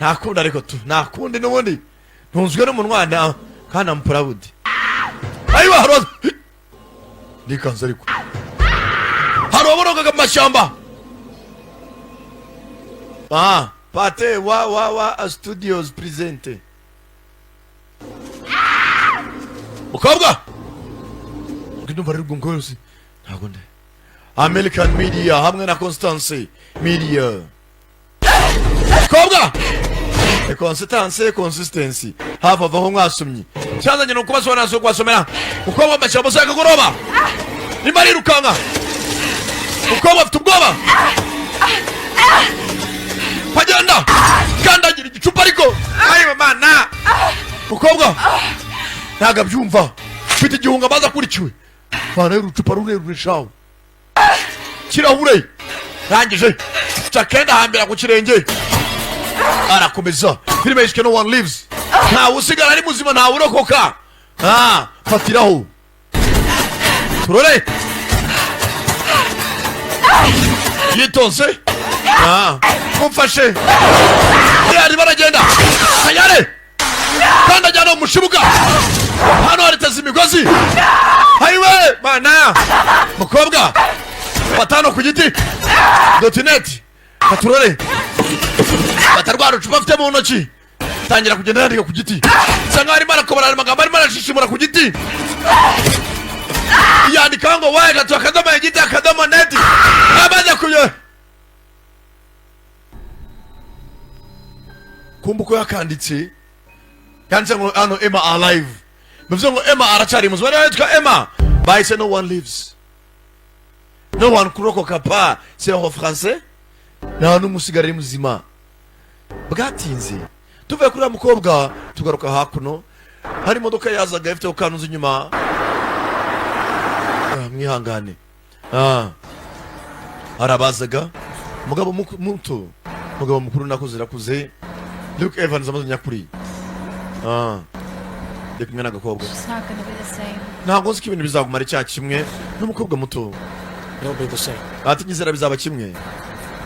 Nta kundi, ariko tu nta kundi, n'ubundi ntunzwe n'umunwa kandi am proud. Ayiwa, hari nikanze, ariko hari uwabonogaga mu mashyamba. Ah, pate wa wa wa studios presente. Mukobwa, ndumva ari rwungo yose, ntabwo ndi American Media hamwe na Constance Media. Mukobwa ni Constance, consistency hafi avaho. Mwasomye cyanzanye ni ukubasobanurira, si ukubasomera. Mukobwa mu mashyamba usanga akagoroba nimba arirukanka. Mukobwa afite ubwoba, agenda kandagira igicupa, ariko ayi mana, mukobwa ntabwo abyumva, ufite igihunga amaze akurikiwe. Vanayo urucupa rurerure shawo, kirahure rangije cakenda hambira ku kirenge, arakomeza. Filime yishwe "No One Lives", ntawe usigara ari muzima, ntawe urokoka. Ah, fatiraho turore yitonze. Ah, mumfashe, arimo aragenda kanyare kandi ajyana mu mushibuka. Hano hariteze imigozi. Hayiwe mana, mukobwa batano ku giti dotineti katurore, fata rwa rucupa afite mu ntoki, tangira kugenda yandika ku giti. Bisa nkaho arimo arakobora amagambo, arimo arashishimura ku giti, yandikaho ngo wa eshatu akadomo igiti akadomo net. Amaze kubyo kumva uko yakanditse, yanditse ngo hano "Emma alive", bivuze ngo Emma aracyari muzima. Niba yitwa Emma, bahise "No One Lives", no one kurokoka pa, c'est en français, nta n'umwe usigara ari muzima. Bwatinze tuvuye kuri uriya mukobwa, tugaruka hakuno, hari imodoka yazaga ifite ukanuza inyuma. Ah, mwihangane. Ah, hari abazaga, umugabo muto, umugabo mukuru nakuze rakuze, Luke Evans amaze nyakuri. Ah, ndi kumwe n'agakobwa. It's not gonna be the same. Ntabwo nzi ko ibintu bizaguma ari cya kimwe n'umukobwa muto. It'll be the same. Ati nyizera bizaba kimwe,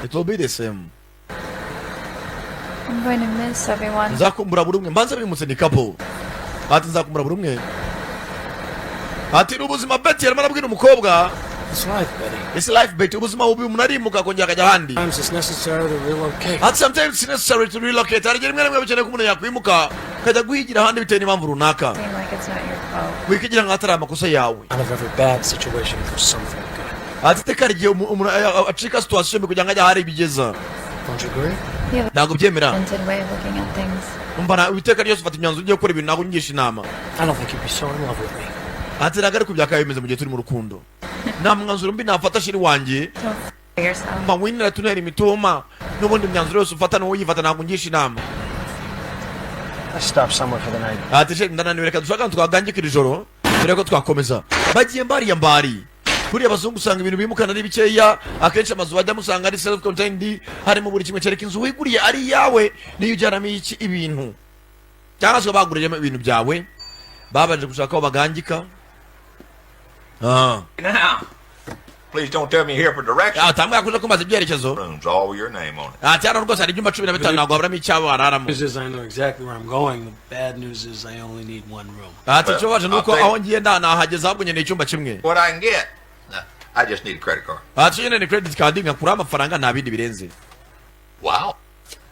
it will be the same. I'm going to miss everyone. Nzakumbura buri umwe. Mbanza bimutse ni couple. Ati nzakumbura buri umwe. Ati ni ubuzima, Betty arimo arabwira umukobwa. It's life, Betty. It's life, Betty. Ubuzima bubi, umuntu arimuka akongera akajya ahandi. Sometimes it's necessary to relocate. Ati sometimes it's necessary to relocate. Hari igihe rimwe na rimwe bikeneye ko umuntu yakwimuka akajya guhigira ahandi bitewe n'impamvu runaka. Seem like it's not your fault. Wikigira nkaho atari amakosa yawe. Out of every bad situation comes something good. Ati iteka hari igihe umuntu acika situation mbi kugira ngo ajye ahari ibigeza. Don't you agree? You have Ntabwo byemera. a tinted way of looking at things. Umva, iteka ryose ufata imyanzuro ugiye gukora ibintu, ntabwo ungisha inama. I don't think you'd be so in love with me. Ati ntabwo ariko byakabaye bimeze mu gihe turi mu rukundo, nta mwanzuro mbi nafata shiri wanjye. Don't f yourself. Mba winira tunera imitoma, n'ubundi imyanzuro yose ufata niwowe uyifata, ntabwo ungisha inama. Let's stop somewhere for the night. Ati she ndananiwe, reka dushaka ahantu twagangikira ijoro mbere ko twakomeza. Bagiye mbariya mbari. Buriya abazungu usanga ibintu bimukana ari bikeya. Akenshi amazu bajyamo usanga ari self contained, harimo buri kimwe, kereka inzu wiguriye ari iyawe niyo ujyanamo iki ibintu, cyangwa se baguriremo ibintu byawe. Babanje gushaka aho bagangika. Ah. Now, please don't tell me you're here for directions. Ah, tambwe yakuze kumaza ibyerekezo. Rooms all with your name on it. Ati hano rwose hari ibyumba 15, ntabwo haburamo icyabo bararamo. News is I know exactly where I'm going. The bad news is I only need one room. Ati icyo baje ni uko I'll take- aho ngiye nda nahageze, ahubwo nkeneye icyumba kimwe. What I can get. Nah, I just need a credit card. Ati nyine ni credit card nkakuraho amafaranga, nta bindi birenze. Wow.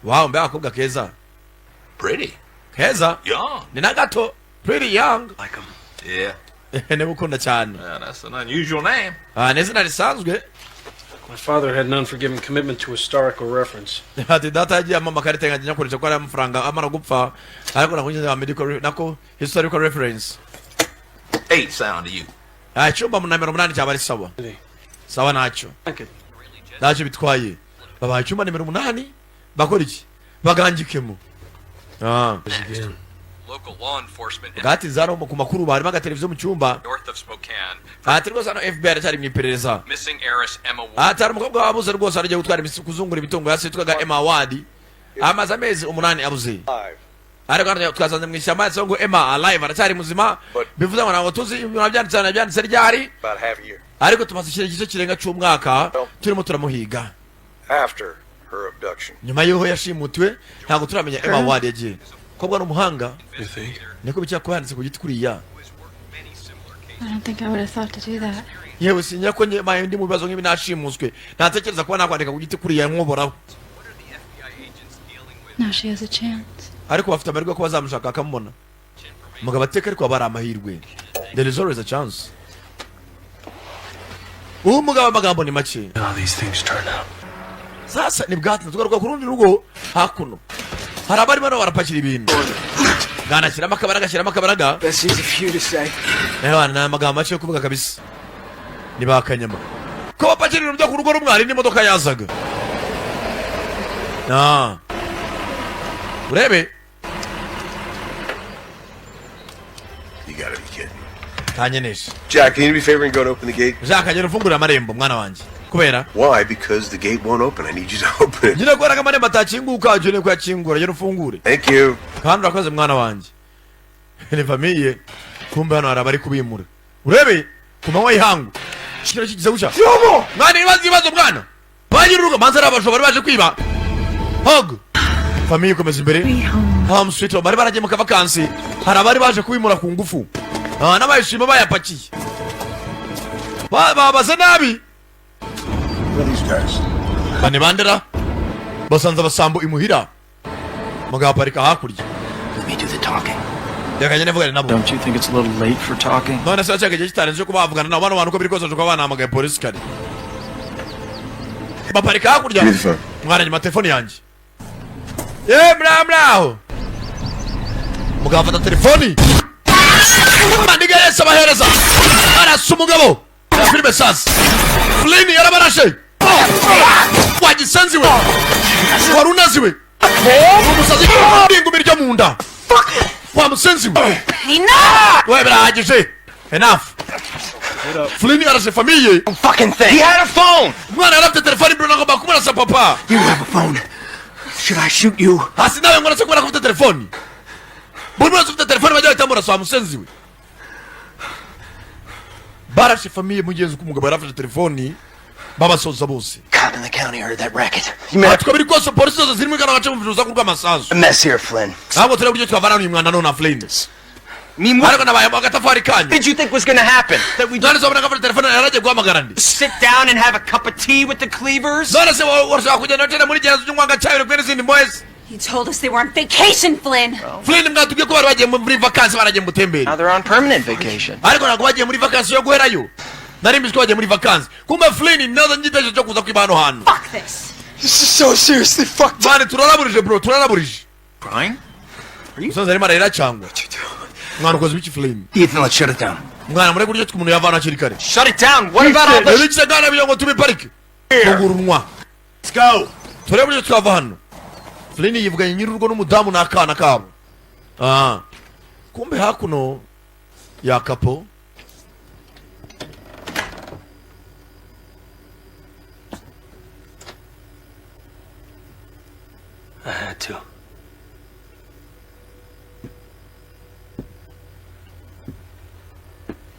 Wow, mbe akakobwa keza. Pretty. Keza. Young. Ni na gato, pretty young. Like 'em. Yeah. Niba ukunda cyane. Yeah, that's an unusual name. Ah, ni izina risanzwe. My father had an unforgiving commitment to historical reference. Ati data yagiye ampa amakarita nkajya nyakoresha ko ari amafaranga amara gupfa, ariko nako ngeze medical nako historical reference. Eight sound to you. Ah, icyumba mu nomero 8 cyaba ari sawa sawa, ntacyo. Like it. Ntacyo bitwaye, babaye icyumba nimero 8, bakora iki? Bagangikemo. Ah. Again. Local law enforcement in Bwatinze hano ku makuru barimo agateleviziyo mu cyumba. north of Spokane. Ati rwose hano FBI aracyari mu iperereza. Missing heiress Emma Ward. Ati hari umukobwa wabuze rwose, aragiye gutwara kuzungura imitungo ya se yitwaga Emma Ward, amaze amezi 8 abuze, ariko hano twasanze mu ishyamba yanditseho ngo "Emma alive", aracyari muzima. Bivuze ngo ntabwo tuzi ibintu byanditse hano byanditse ryari. About half a year Ariko tumaze igice kirenga cy'umwaka turimo turamuhiga. after Her abduction. Nyuma y'aho yashimutiwe, ntabwo turamenya Emma Ward yagiye. Kobwa ni umuhanga. You think? Niko bicara kuba yanditse ku giti kuriya. I don't think I would have thought to do that. Yewe, sinya ko njye maye ndi mu bibazo nk'ibi nashimuswe, ntatekereza kuba nakwandika ku giti kuriya nkoboraho. Now she has a chance. Ariko bafite amahirwe ko bazamushaka bakamubona. Umugabo ateka, ariko haba hari amahirwe, there is always a chance. Uwo mugabo amagambo ni make. How these things turn out. Sasa ni bwatinze, tugaruka ku rundi rugo. Hakuno hari abarimo nabo barapakira ibintu. Bwana shyiramo akabaraga, shyiramo akabaraga. Best easy for you to say. Ewa, ni amagambo make yo kuvuga kabisa. Ni ba kanyama ko bapakira ibintu byo ku rugo rumwe, hari n'imodoka yazaga. Ah. Urebe. You gotta be kidding. Kanyenesha. Jack, can you do me a favor and go and open the gate? Jacques, agenda ufungurira amarembo, mwana wanjye, kubera Why? Because the gate won't open. I need you to open it. Nyine kubera ko amarembo atakinguka, ukeneye kuyakingura. Genda ufungure. Thank you. Kandi urakoze, mwana wanjye. Ni famille. Kumbe hano hari abari kubimura. Urebe ku manywa y'ihangu kino kigize gutya. Mwana, ibibazo, ibibazo, mwana. Ba nyir'urugo manza ari abajura bari baje kwiba. Hog famille ikomeza imbere. Home sweet home. Bari baragiye mu kavakansi, hari abari baje kubimura ku ngufu. Ah, n'abayishima bayapakiye. Babaze nabi. Who are these guys? Bane bandera basanze abasambo imuhira. Mugabo aparika hakurya. Let me do the talking. Reka njye nivugane nabo. Don't you think it's a little late for talking? None se cyaka igihe kitarenze cyo kuba bavugana nabo bano bantu? Uko biri kose kuba banahamagaye polisi kare. Baparika hakurya. Give me the phone. Mwana, nyuma telefone yanjye. Ye mra mraho, mugabo afata telefoni, maniga yese abahereza, arasa umugabo. Ya filime sasa, Flynn yarabarashe. Wagisenzi we, wari unaziwe umusazi ingumi ryo mu nda. Wa musenzi we, we birahagije, enough. Flynn yarashe famille. Fucking thing. He had a phone. Umwana yari afite telefoni, bro, nagomba kumurasa papa. You have a phone. Should I shoot you? Hasi nawe ngo kubera ko ufite telefoni. Buri wese ufite telefoni bajya bahita murasa. Wa musenzi we, barashe famille mugenzi uko umugabo yari afite telefoni, babasoza bose. Cop in the county heard that racket. You made Ati ko biri kose polisi zose ziri muri kano gace mu urusaku rw'amasasu. a mess here, Flynn. Ntabwo tureba uburyo twavana uyu mwana none, Flynn. Mean, what Ariko nabaye agatafari kanyu. did you think was gonna happen? That we None se wabona ko afite telefone yaragiye guhamagara ndi? sit down and have a cup of tea with the Cleavers? None se urashaka kugenda wicara muri gereza unywa agacyayi uri kumwe n'izindi mbohezi? You told us they were on vacation, Flynn. Flynn, mwatubwiye ko bari bagiye muri vakansi, baragiye mu butembere. Now they're on permanent vacation. Ariko ntabwo bagiye muri vakansi yo guherayo. Nari mbizi ko bagiye muri vakansi. Kumbe Flynn nazo ngitekerezo cyo kuza kwiba hano hantu. Fuck this. This is so seriously fucked up. Mani, turaraburije bro, turaraburije. Crying? Umusaza arimo ararira cyangwa? Mwana, ukoze ibiki, Flynn? Ethan, let's shut it down. Mwana, mureke uburyo umuntu yavana hakiri kare. Shut it down? What about all the Rero iki gana byo ngo tube parike fungura umunwa. Let's go. Turebe uburyo twava hano. Flynn yivuganye nyir'urugo n'umudamu n'akana kabo. Ah, kumbe hakuno ya kapo. I had to.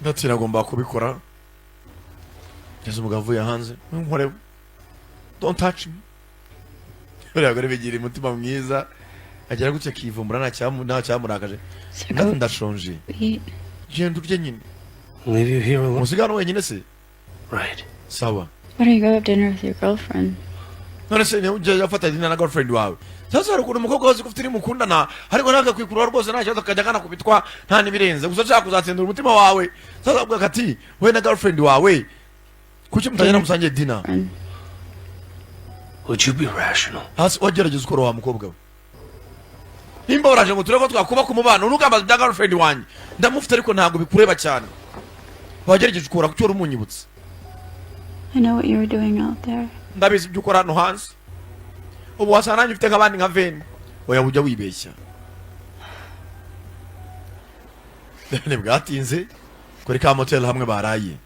Ndetse nagomba kubikora. Ngeze umugabo avuye hanze, nkorewe, don't touch me. Buriya abagore bigira umutima mwiza, agera gutya akivumbura, nta cyamurakaje. So Ndati go ndashonje. eat. Genda urye nyine. Leave you here alone. Umusigano wenyine se? Right. Sawa. Why don't you go have dinner with your girlfriend? None se niba ujya afata dinner na girlfriend wawe? Sasa hari ukuntu umukobwa wazi ko ufite uri mukundana, ariko nawe akakwikurura rwose, nta kibazo, akajya akanakubitwa nta n'ibirenze, gusa ashaka kuzatsindira umutima wawe. Sasa avuga ati we na girlfriend wawe kuki mutagenda musangiye dinner? Friend. Would you be rational? Hasi wagerageza ukora wa mukobwa we. Nimba waraje ngo turebe ko twakubaka umubano, ntukambaze ibya girlfriend wanjye. Ndamufite ariko ntabwo bikureba cyane. Wagerageje ukora kuki wari umunyibutse? I know what you were doing out there. Ndabizi ibyo ukora hano hanze. Ubu wasanga nanjye ufite nk'abandi nka veni. Oya, ujya wibeshya. Ntibwatinze kuri ka motel hamwe baraye.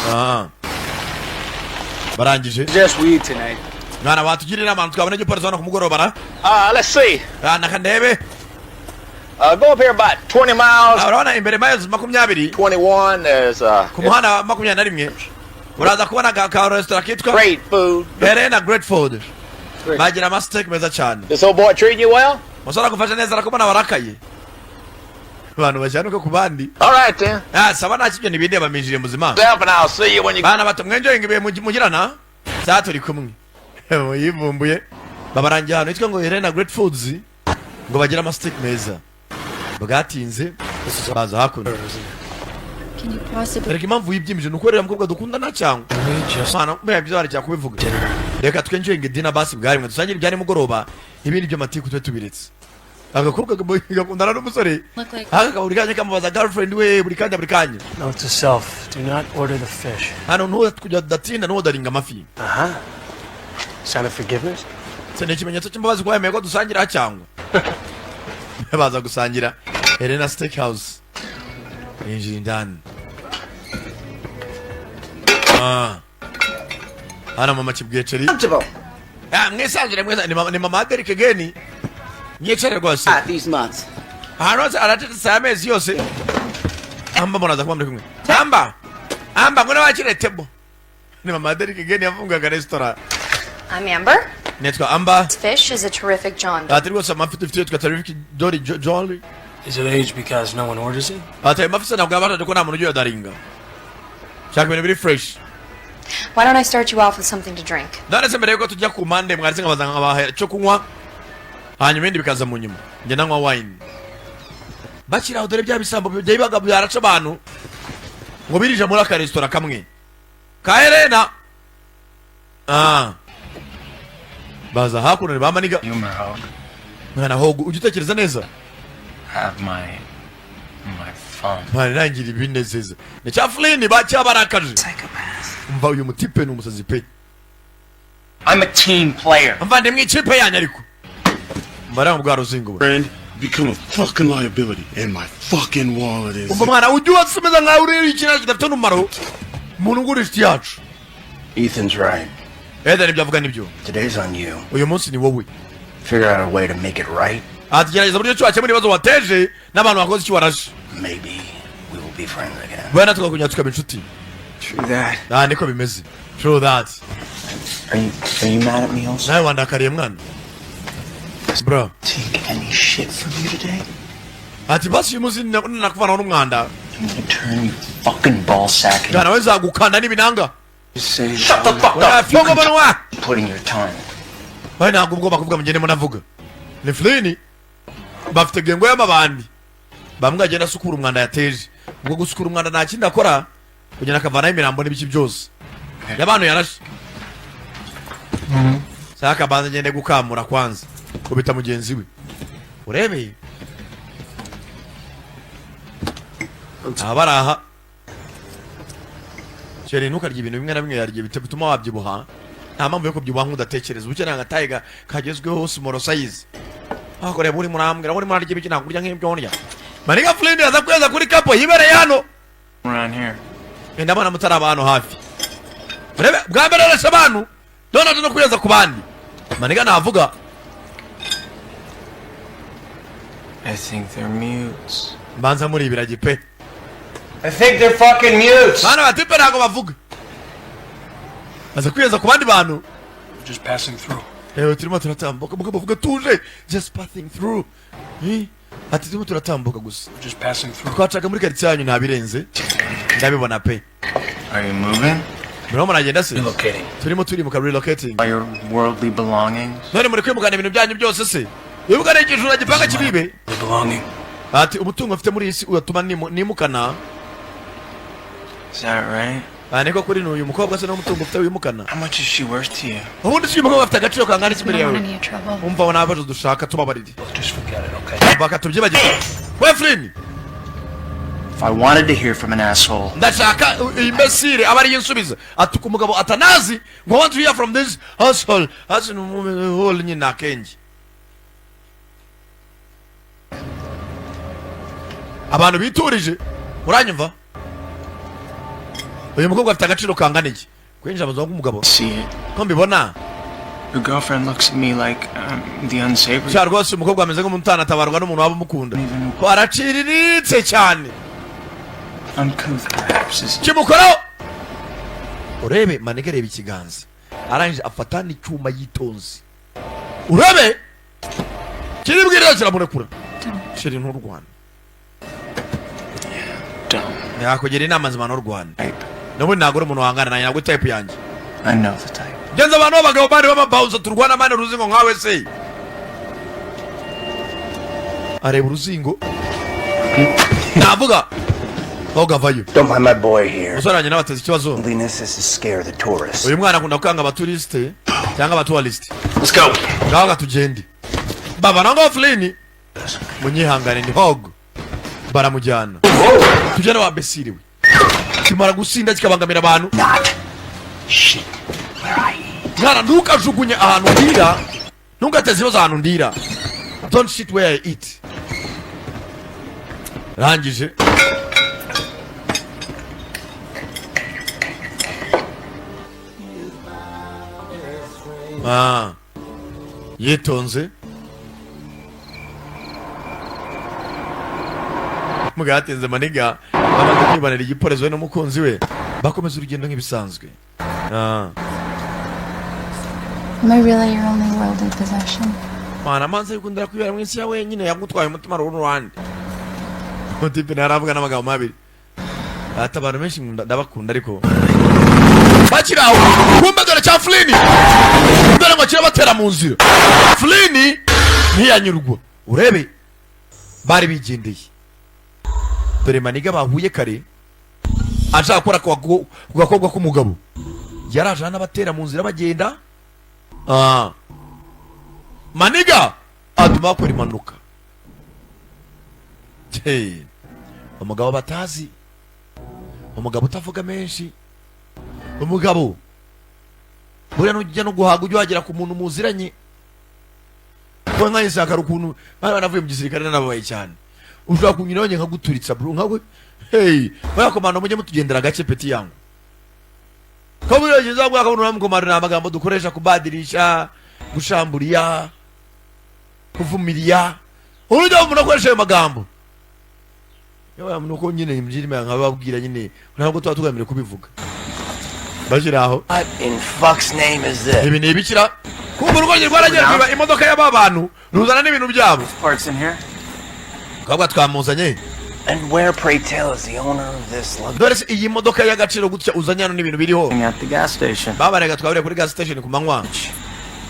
Ah. Barangije. Just weed tonight. Mwana, watugira inama twabona igipolisi hano ku mugoroba ra? Let's see. Ah, nakandebe. Go up here about 20 miles. Ah, urabona imbere miles 20. 21, there's Ku muhanda wa 21. Uraza kubona ka resitora kitwa Great food. Helena Great Food, bagira amasteak meza cyane. This old boy treating you well? Musore agufashe neza? Arakubona barakaye abantu bashyanuka ku bandi. All right then. Ah, saba nta kibyo ntibindeba minjiriye muzima. Self and I'll see you when you. Bana bato, mwenjoyinga ibihe mugirana saa turi kumwe. Yivumbuye babarangiye ahantu hitwa ngo Helena Great Foods, ngo bagire amasteak meza. Bwatinze baza hakuno. Can you possibly Reka, impamvu yibyimije ni uko mukobwa dukundana cyangwa mwana mbega byo barajya kubivuga. Reka twenjoyinge dinner basi bwarimwe, dusangire ibya nimugoroba, ibindi by'amatiku tube tubiretse. Agakobwa gakundana n'umusore look like aka buri kanya kamubaza girlfriend we, buri kanya buri kanya. Note to self: do not order the fish. Hano ntuwe kujya udatinda ntuwodaringa amafi. Uh huh. Sign of forgiveness? Se ni ikimenyetso cy'imbabazi kuba yemeye ko dusangira cyangwa baza gusangira Helena Steak House? Yinjira indani. Ah. Hano mama kibwiye chéri. Comfortable. Ah, mwisanzure mwiza ni mama Derek Geni, mwicare rwose. These months. Ahantu hose aracecetse aya mezi yose. Amba muraza kuba muri kumwe. Amba amba ngo nawakire table. Ni mama Derek Geni yafungaga resitora. I'm Amber. Nitwa Amba. This fish is a terrific John. Ati rwose amafi dufite yitwa Terrific Dolly Jolly. Is it aged because no one orders it? Ati ayo mafi se ntabwo yabasha ko nta muntu ugiye daringa shaka ibintu biri fresh. Why don't I start you off with something to drink? None se mbere yuko tujya ku mpande mwaretse nkabaza nkabaha icyo kunywa, hanyuma ibindi bikaza mu nyuma? Njye nanywa wine. Bakiri aho, dore bya bisambo bibaga byaraca abantu ngo birije muri aka resitora kamwe ka Helena. Ah, baza hakuno ni bamaniga. Humor, Hog. Mwana hogo, ujya utekereza neza. Have my fun. Mwana nangira ibinezeza ni cya Flynn bacyabarakaje. Psychopath. Umva, uyu mutipe ni umusazi pe. I'm a team player. Mvande ikipe yanyu ariko mbara mu bwa ruzingo we. Friend, become a fucking liability, and my fucking wallet is. Umva mwana, ujya ubasubiza nkaho uri ikintu kidafite n'umumaro, umuntu ugura inshuti yacu. Ethan's right. Eden ibyo avuga nibyo. Today's on you. Uyu munsi ni wowe. Figure out a way to make it right. Ati gerageza uburyo ki wakemura ibibazo wateje n'abantu bakoze icyo warashe. Maybe we will be friends again. Wenda tukakongera tukaba inshuti. True that. Ah, niko bimeze, true that. Are you mad at me also? Nawe wandakariye mwana bro? Take any shit from you today? Ati basi uyu munsi nakuvanaho n'umwanda. I'm gonna turn your fucking ball sack Mwana we, nzagukanda n'ibinanga. Say Shut the fuck Oya, funga umunwa. Putting your time. Bayi ntabwo ubwoba kuvuga mugende munavuga ni Flynn. Bafite gengo y'amabandi bamwe agenda asukura umwanda yateje. Ubwo gusukura umwanda nta kindi akora, kugenda akavanaho imirambo n'ibiki byose y'abantu yarashe. Saka banza agende gukamura kwanza kubita mugenzi we urebe aha bari aha. Chéri, ntukarye ibintu bimwe na bimwe yarya bituma wabyibuha. Nta mpamvu yo kubyibuha nk'udatekereza. Ukeneye agataye kagezweho, small size. Aho urimo urambwira urimo urarya ibiki? Ntabwo urya nk'ibyo ndya. Maniga Flynn aza kweza kuri kapo yibereye hano. Around here. Ndabona mutari abantu hafi. Urebe bwa mbere arashe abantu, none aje no kweza ku bandi. Maniga navuga. I think they're mutes. Mbanza muri ibiragi pe. I think they're fucking mutes. Bana batipe ntabwo bavuga, aza kweza ku bandi bantu. Just passing through. Ewe, turimo turatambuka. Mugabo bavuga tuje, just passing through. Eh? Ati turimo turatambuka gusa. Just passing through. Twacaga muri karitsiye yanyu, ntabirenze, ndabibona pe. Are you moving? Murimo muragenda se? Relocating. Turimo turimuka, relocating. All your worldly belongings? None muri kwimukana ibintu byanyu byose se? Wibuka ari ikijura gipanga kibibe. The belonging. Ati umutungo mfite muri iyi si uratuma nimukana. Is that right? Ah, niko kuri n'uyu mukobwa se n'umutungo ufite wimukana? How much is she worth to you? Ubundi si uyu mukobwa afite agaciro kangana iki We imbere don't yawe? want any trouble. Umva, nta bibazo dushaka, tubabarire. Just forget it, okay? Baka tubyibagirwe we, Flynn. If I wanted to hear from an asshole, Ndashaka iyi mbesire aba ariyo insubiza atuka umugabo atanazi ngo "Want to hear from this asshole." Hasi ni hole nyine akenge abantu biturije. Uranyumva, uyu mukobwa afite agaciro kangana iki kwinjira mu buzima bw'umugabo? See it. Ko mbibona. Your girlfriend looks at me like I'm the unsavory. Sha rwose umukobwa ameze nk'umuntu utanatabarwa n'umuntu waba umukunda, ko araciriritse cyane. Uncouth, perhaps. Is Kimukoraho Urebe manege, reba ikiganza. Arangije afata n'icyuma yitonze, urebe kiribwirira kiramurekura. Chérie, nturwane. Don't. Nakugira inama nzima, nturwane. Type. N'ubundi ntabwo uri umuntu wangana nanjye, ntabwo type yanjye. I know the type. Genza abantu b'abagabo bari b'amabawuza turwana mane uruzingo nkawe se. Areba uruzingo, navuga aho avayo. Don't mind my boy here. Umusore wanjye nawe ateza ikibazo. Loneliness is to scare the tourists. Uyu mwana akunda kwanga abaturisite cyangwa abatuwalisite. Let's go. Ngaho katugende baba nango Flynn, munyihangane ni hog. Baramujyana, tujyane wa besiriwe kimara gusinda kikabangamira abantu. Not shit where I eat. Mwana, ntukajugunye ahantu ndira, ntugateze ibibazo ahantu ndira. Don't shit where I eat. Rangije. Ah. Yitonze mugatinze maniga bamaze kwibanira igiporezo we n'umukunzi we, bakomeza urugendo nk'ibisanzwe. Ah. Am I really your only worldly possession? Mana manze yikundira kwibera mu isi ya wenyine, yagutwaye umutima ruhu ruhande. Mutipe ntaravuga n'amagambo mabi ati abantu benshi ndabakunda, ariko bakiri aho kumbe dore cya Flynn, dore ngo kirabatera mu nzira. Flynn ntiyanyurwa, urebe bari bigendeye. Dore maniga bahuye kare ashaka gukora ku gakobwa k'umugabo, yaraje n'abatera mu nzira bagenda. Ah. Maniga atuma bakora impanuka. Hey. Umugabo batazi, umugabo utavuga menshi, umugabo buriya nujya no guhaga ujya wagera ku muntu muziranye. Kuba nkanjye sakara ukuntu bari banavuye mu gisirikare nanababaye cyane, ushobora kunyura yongeye nkaguturitsa bro nkawe. Hey, buriya komando mujye mutugendera gake, petit yangu, ko buriya ugeze aho kabona uramukomando. Ni amagambo dukoresha kubadirisha, gushamburiya, kuvumilia. Urujya umuntu akoresha ayo magambo yewe, nuko nyine mbyirima nkababwira nyine, ntabwo tuba tugamije kubivuga. Bashyira aho. What in fuck's name is this? Ibi ni ibikira kumva urugoyi rwaragiye rwiba imodoka y'aba bantu, ruzana n'ibintu byabo. Parts in here? Twabwa twamuzanye. And where, pray tell, is the owner of this luxury? Dore se iyi modoka y'agaciro gutya uzanye hano n'ibintu biriho? At the gas station. Babarega twaburiye kuri gas station ku manywa.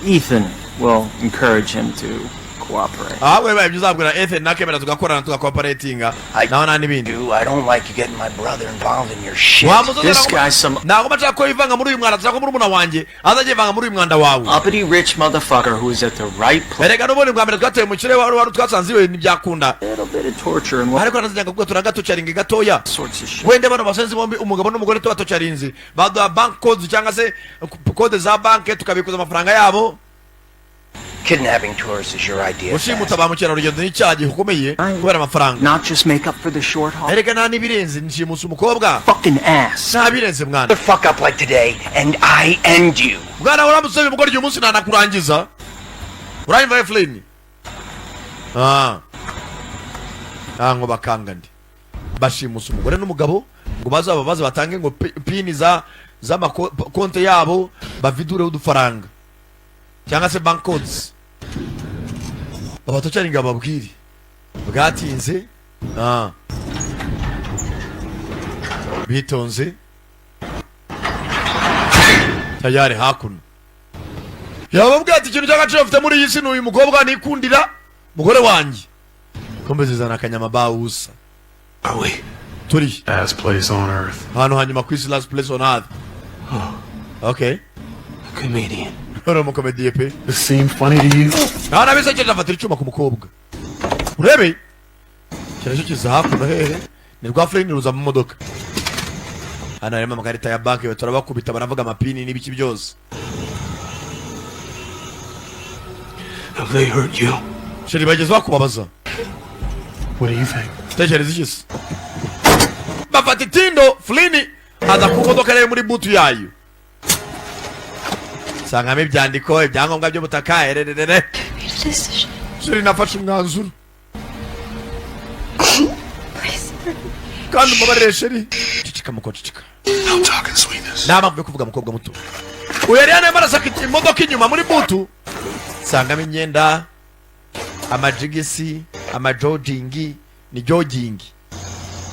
Ethan will encourage him to cooperate. Ahubwo bibaye byiza uzabwira Ethan nakemera tugakorana, tugakooperatinga naho nta n'ibindi. Do I don't like you getting my brother involved in your shit. Wa musozi. This guy's some Ntabwo mba nshaka ko yivanga muri uyu mwanda, nshaka ko murumuna wanjye azajya yivanga muri uyu mwanda wawe. uppity rich motherfucker who is at the right place. Erega n'ubundi bwa mbere twateye mu kirere wari twasanze iwe ntibyakunda. A little bit of torture and Ariko nazinyaga kuko turagatocaringa gatoya. sorts of shit. Wenda bano basenzi bombi, umugabo n'umugore, tubatocarinze baduha bank codes cyangwa se code za banke, tukabikuza amafaranga yabo. Kidnapping tourists is your idea. Gushimuta ba mukerarugendo ni icyaha gikomeye kubera amafaranga. Not just make up for the short haul. Erega nta n'ibirenze, nshimusa umukobwa. Fucking ass. Nta birenze mwana. Fuck up like today, and I end you. Mwana, uramutse uyu mugore uyu munsi ntanakurangiza, uranyumva Eflin? Ah, ah, ngo bakanga ndi bashimusa umugore n'umugabo ngo bazaba baze batange ngo PIN za z'amakonte yabo, bavidureho udufaranga cyangwa se bank codes, babatocaringa bababwire. Bwatinze. Ah, bitonze tayari hakuno yababwira ati ikintu cy'agaciro mfite muri iyi si ni uyu mukobwa nikundira, mugore wanjye. Kombe zizana akanyama bawusa. Are we? Turi Last place on earth. Ahantu hanyuma ku isi, last place on earth. Okay. A comedian. Uri umukomediye pe. This seem funny to you? Nta nabisekeje. Afatira icyuma ku mukobwa, urebe kiracyo kiza hakuno. Hehe ni rwa Flynn ruza mu modoka. Hano harimo amakarita ya banki, turabakubita baravuga amapini n'ibiki byose. Have they hurt you? Chérie, bageze bakubabaza? What do you think? Tekereza iki se? Bafata itindo, Flynn aza ku modoka rero muri boot yayo sangamo ibyandiko, ibyangombwa by'ubutaka ererere. Made a decision. Chérie, nafashe umwanzuro. Please. Kandi umbabarire chérie. Ceceka. Ceceka muko, ceceka. I'm talking sweetness. Nta mpamvu yo kuvuga, mukobwa muto. Uyu yari yarimo arasaka imodoka inyuma muri boot, nsangamo imyenda, amajigisi, amajogging. Ni jogging,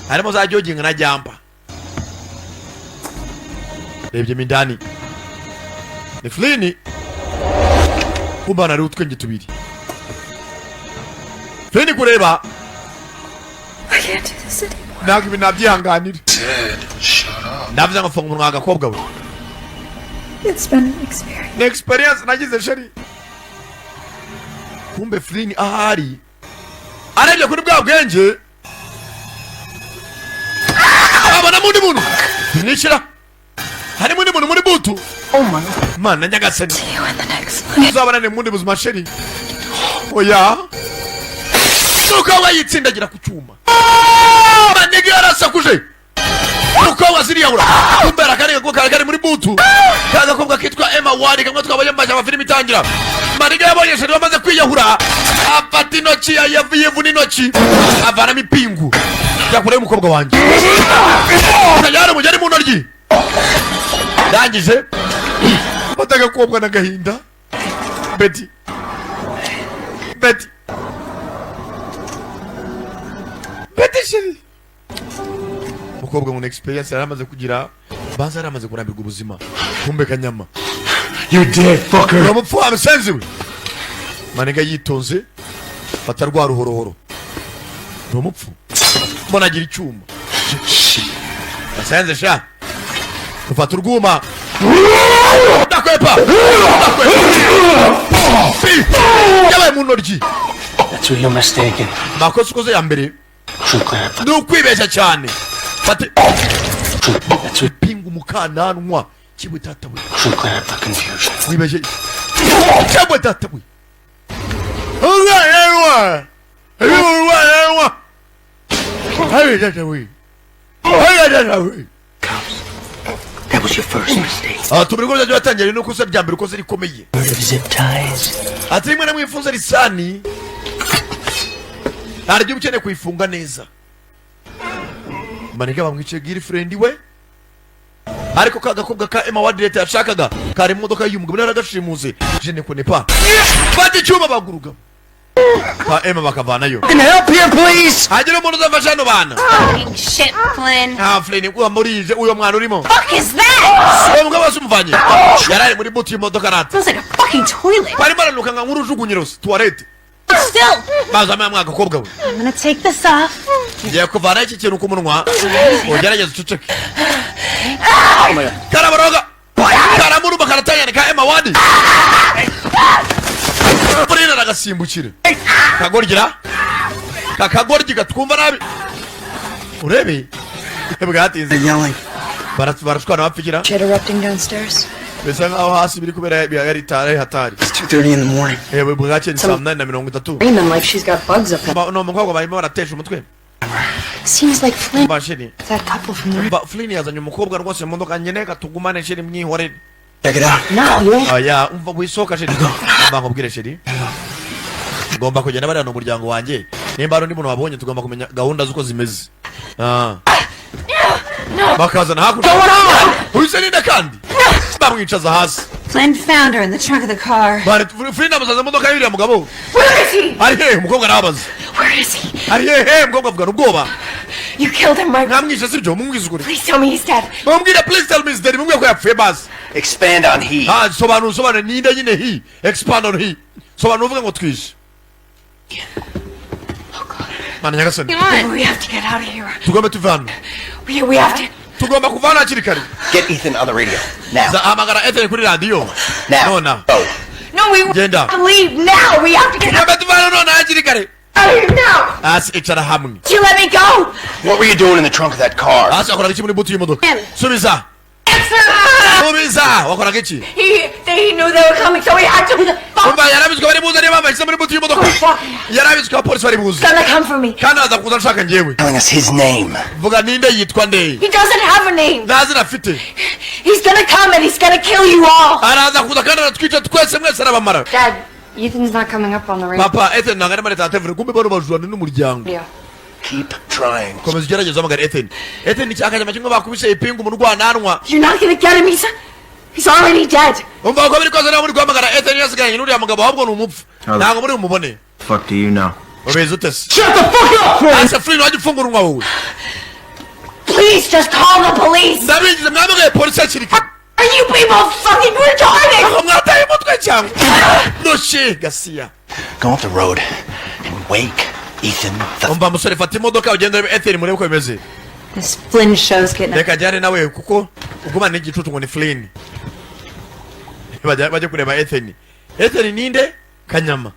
harimo za jogging na jumper. Rebyemo indani ni Flynn. Kumba hariho utwenge tubiri. Flynn kureba. I can't do this anymore. Ntabwo ibi nabyihanganira. Said, shut up. Ndavuze ngo funga umunwa, agakobwa we. It's been an experience. Ni experience nagize, chérie. Kumbe Flynn ahari arebye kuri bwa bwenge abonamo undi muntu. Nishyira harimo undi muntu muri boot. Mana nyagasani! See you in the next life. Uzabonane mu bundi buzima, chérie. Oya, umukobwa yitsindagira ku cyuma. Manege yarasakuje, umukobwa ziriyahura. Kumbe hari akandi gakobwa kari kari muri boot, ka gakobwa kitwa Emma Ward, kamwe twabonye mu mashyamba filime itangira. Manege yabonye chérie bamaze kwiyahura, afata intoki, yivuna intoki, avanamo ipingu. Jya kure y'umukobwa wanjye. Tayari umugeri mu ntoryi. Ndangije fata agakobwa n'agahinda. Betty, Betty, Betty, chérie. Umukobwa ngo ni experience yari amaze kugira, banza yari amaze kurambirwa ubuzima. Kumbe kanyama. You dead, fucker. Uramupfu wa musenzi we. Maniga yitonze fata rwa ruhorohoro. Ni umupfu mbona agira icyuma. Gasenze sha, ufata urwuma, ndakwepa, ndakwepa. Pi! Yabaye mu ntoryi. That's where you're mistaken. Makosa ukoze ya mbere True clarify. ni ukwibeshya cyane. Fate That's where pinga umukananwa kiwe tata we. true clarify confusion. Wibeshye cyangwa data we. Urwaye, urwaye, hari data we, hari data we. That was your first mistake. Aha tubiri ko byajya batangira no kosa rya mbere ukoze rikomeye. Heard of zip ties? Ati rimwe na mwifunze lisani, hari igihe ukeneye kuyifunga neza. Maniga bamwicaye girlfriend we, ariko ka gakobwa ka Emma Ward leta yashakaga kari mu modoka y'uyu mugabo naragashimuse. Je ne connais pas. Fata icyuma baguruka ka Emma bakavanayo. Can help here, please? Hagira umuntu uzafasha hano bana. Fucking shit, Flynn. Ah, Flynn, kuba murije uyo mwana urimo. Fuck is that? Uwo mugabo wese umuvanye yari ari muri boot y'imodoka rata. Smells like a fucking toilet. Barimo baranuka nka nk'urujugunyiro, toilette. Still. Bazamo mwa gakobwa we. I'm gonna take this off. Ngiye kuvanaho iki kintu ku munwa, ugerageze uceceke. Karaboroga, karamuruma, karatanyana ka Emma Ward. Flynn aragasimbukira kagorgira kakagoryi gatwumva nabi. Urebe bwatinze. Yelling. Barashwana bapfikira. Shit erupting downstairs. Bisa nkaho hasi biri kubera yari tare hatari. It's 2:30 in the morning. Yewe, bwakeye ni saa 8:30. Dreaming like she's got bugs up. Ni umukobwa barimo baratesha umutwe. Seems like Flynn. Ba chérie. That couple from the. Ba Flynn yazanye umukobwa rwose mu modoka nyene, katugumane chérie, mwihorere. Check it out. No, you ain't. Oya, umva, wisohoka chérie. Umva nkubwire, chérie, ngomba kugenda. Bariya ni umuryango wanjye. Nimba hari undi muntu wabonye, tugomba kumenya gahunda z'uko zimeze. Ah. Bakazana hakurya uhise ninde kandi bamwicaza hasi. Flynn found her in the trunk of the car. Bari Flynn amusaza mu modoka y'uriya mugabo. Where is he? Ari hehe umukobwa? Arababaza. Where is he? Ari hehe umukobwa? Avugana ubwoba. You killed him, right? Mwamwishe sibyo? Mumwize ukuri. Please tell me he's dead. Mumubwire, please tell me he's dead. Mumubwire ko yapfuye basi. Expand on he. Ah, sobanura, usobanure ninde nyine he. Expand on he. Sobanura uvuge ngo twishe. Mana nyagasani! We have to get out of here. Tugomba tuve hano. We have to. Tugomba kuva hano hakiri kare. Get Ethan on the radio. Now. Za hamagara Ethan kuri radiyo. Now. Nona. Go. No, we Genda. have to leave now. We have to get Tugomba tuve hano nona hakiri kare. out of here now. Hasi icara hamwe. You let me go. What were you doing in the trunk of that car? Hasi wakoraga iki muri boot y'imodoka? Subiza. Answer. Subiza, wakoraga iki? He knew they were coming, so he had to. Fuck. Umva, yarabitswe bari buze, niyo mpamvu yashyize muri boot y'imodoka. Yarabitswe abapolisi bari buze. Gonna come for me. Kandi aza kuza ashaka njyewe. Telling us his name. Vuga ninde, yitwa nde? He doesn't have a name. Nta zina afite. He's gonna come and he's gonna kill you all. Araza kuza kandi aratwica twese, mwese arabamara. Dad, Ethan's not coming up on the radio. Papa, Ethan ntabwo arimo areta telefone. Kumbe bano bajurana n'umuryango. Keep trying. Komeza ugerageze uhamagara Ethan. Ethan ni cyakanyama kimwe bakubise ipingu mu rwananwa. You're not gonna get him. He's already dead. Umva, uko biri kose niba muri guhamagara Ethan yasigaranye n'uriya mugabo, ahubwo ni umupfu, ntabwo muri bumubone. Fuck do you know? Ubizi ute se? Shut the fuck up, Flynn! Ase Flynn, wajya ufungura umunwa wowe. Please just call the police. Ndabingize, mwahamagaye polisi hakiri kare. Are you people fucking retarded? Aho mwataye umutwe cyangwa nushi gasiya? Go off the road and wake Ethan the Umva musore, fata imodoka ugende urebe Ethan, murebe uko bimeze. This Flynn show's getting Reka ajyane nawe kuko ugumana n'igicucu ngo ni Flynn. Bajya kureba Ethan. Ethan ninde? Kanyama.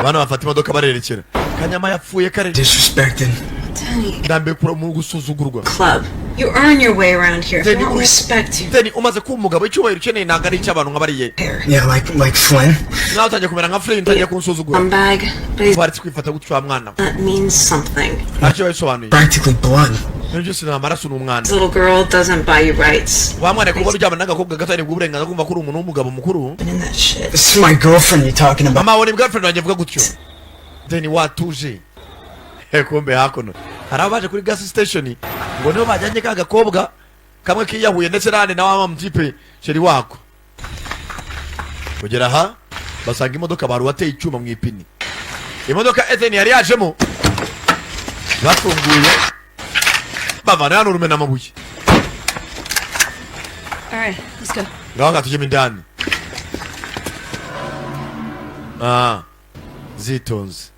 Bana bafata imodoka barerekera. Kanyama yapfuye kare. Disrespecting. Danny. Ndambiwe kura mu gusuzugurwa. Club. You earn your way around here. If you Danny, don't respect you. Danny, umaze kuba umugabo, icyubahiro ukeneye ntabwo ari icy'abantu nka bariye. Yeah, like Flynn. Nawe utangiye kumera nka Flynn, utangiye kunsuzugura. Bag, but he's Waretse kwifata gutyo wa mwana we. that means something. Ntacyo bisobanuye. Practically blood. Ibyo byose ni amaraso, ni umwana. This little girl doesn't buy you rights. Wa mwana, kuba uryamana n'agakobwa gato nibwo uburenganzira kumva ko uri umuntu w'umugabo mukuru? Been in that shit. This is my girlfriend you're talking about. Mama wawe ni girlfriend wanjye, avuga gutyo. Deni, watuje. Kumbe hakuno hari abaje kuri gas station ngo nibo bajyanye ka gakobwa kamwe kiyahuye ndetse n'ahandi na wa mutipe chéri wako. Kugera aha basanga imodoka bari wateye icyuma mu ipini, imodoka Ethan yari yajemo. Bafunguye bavana hano urumena amabuye. All right, let's go. Ngaho nga tujyemo indani. Ah, zitonze.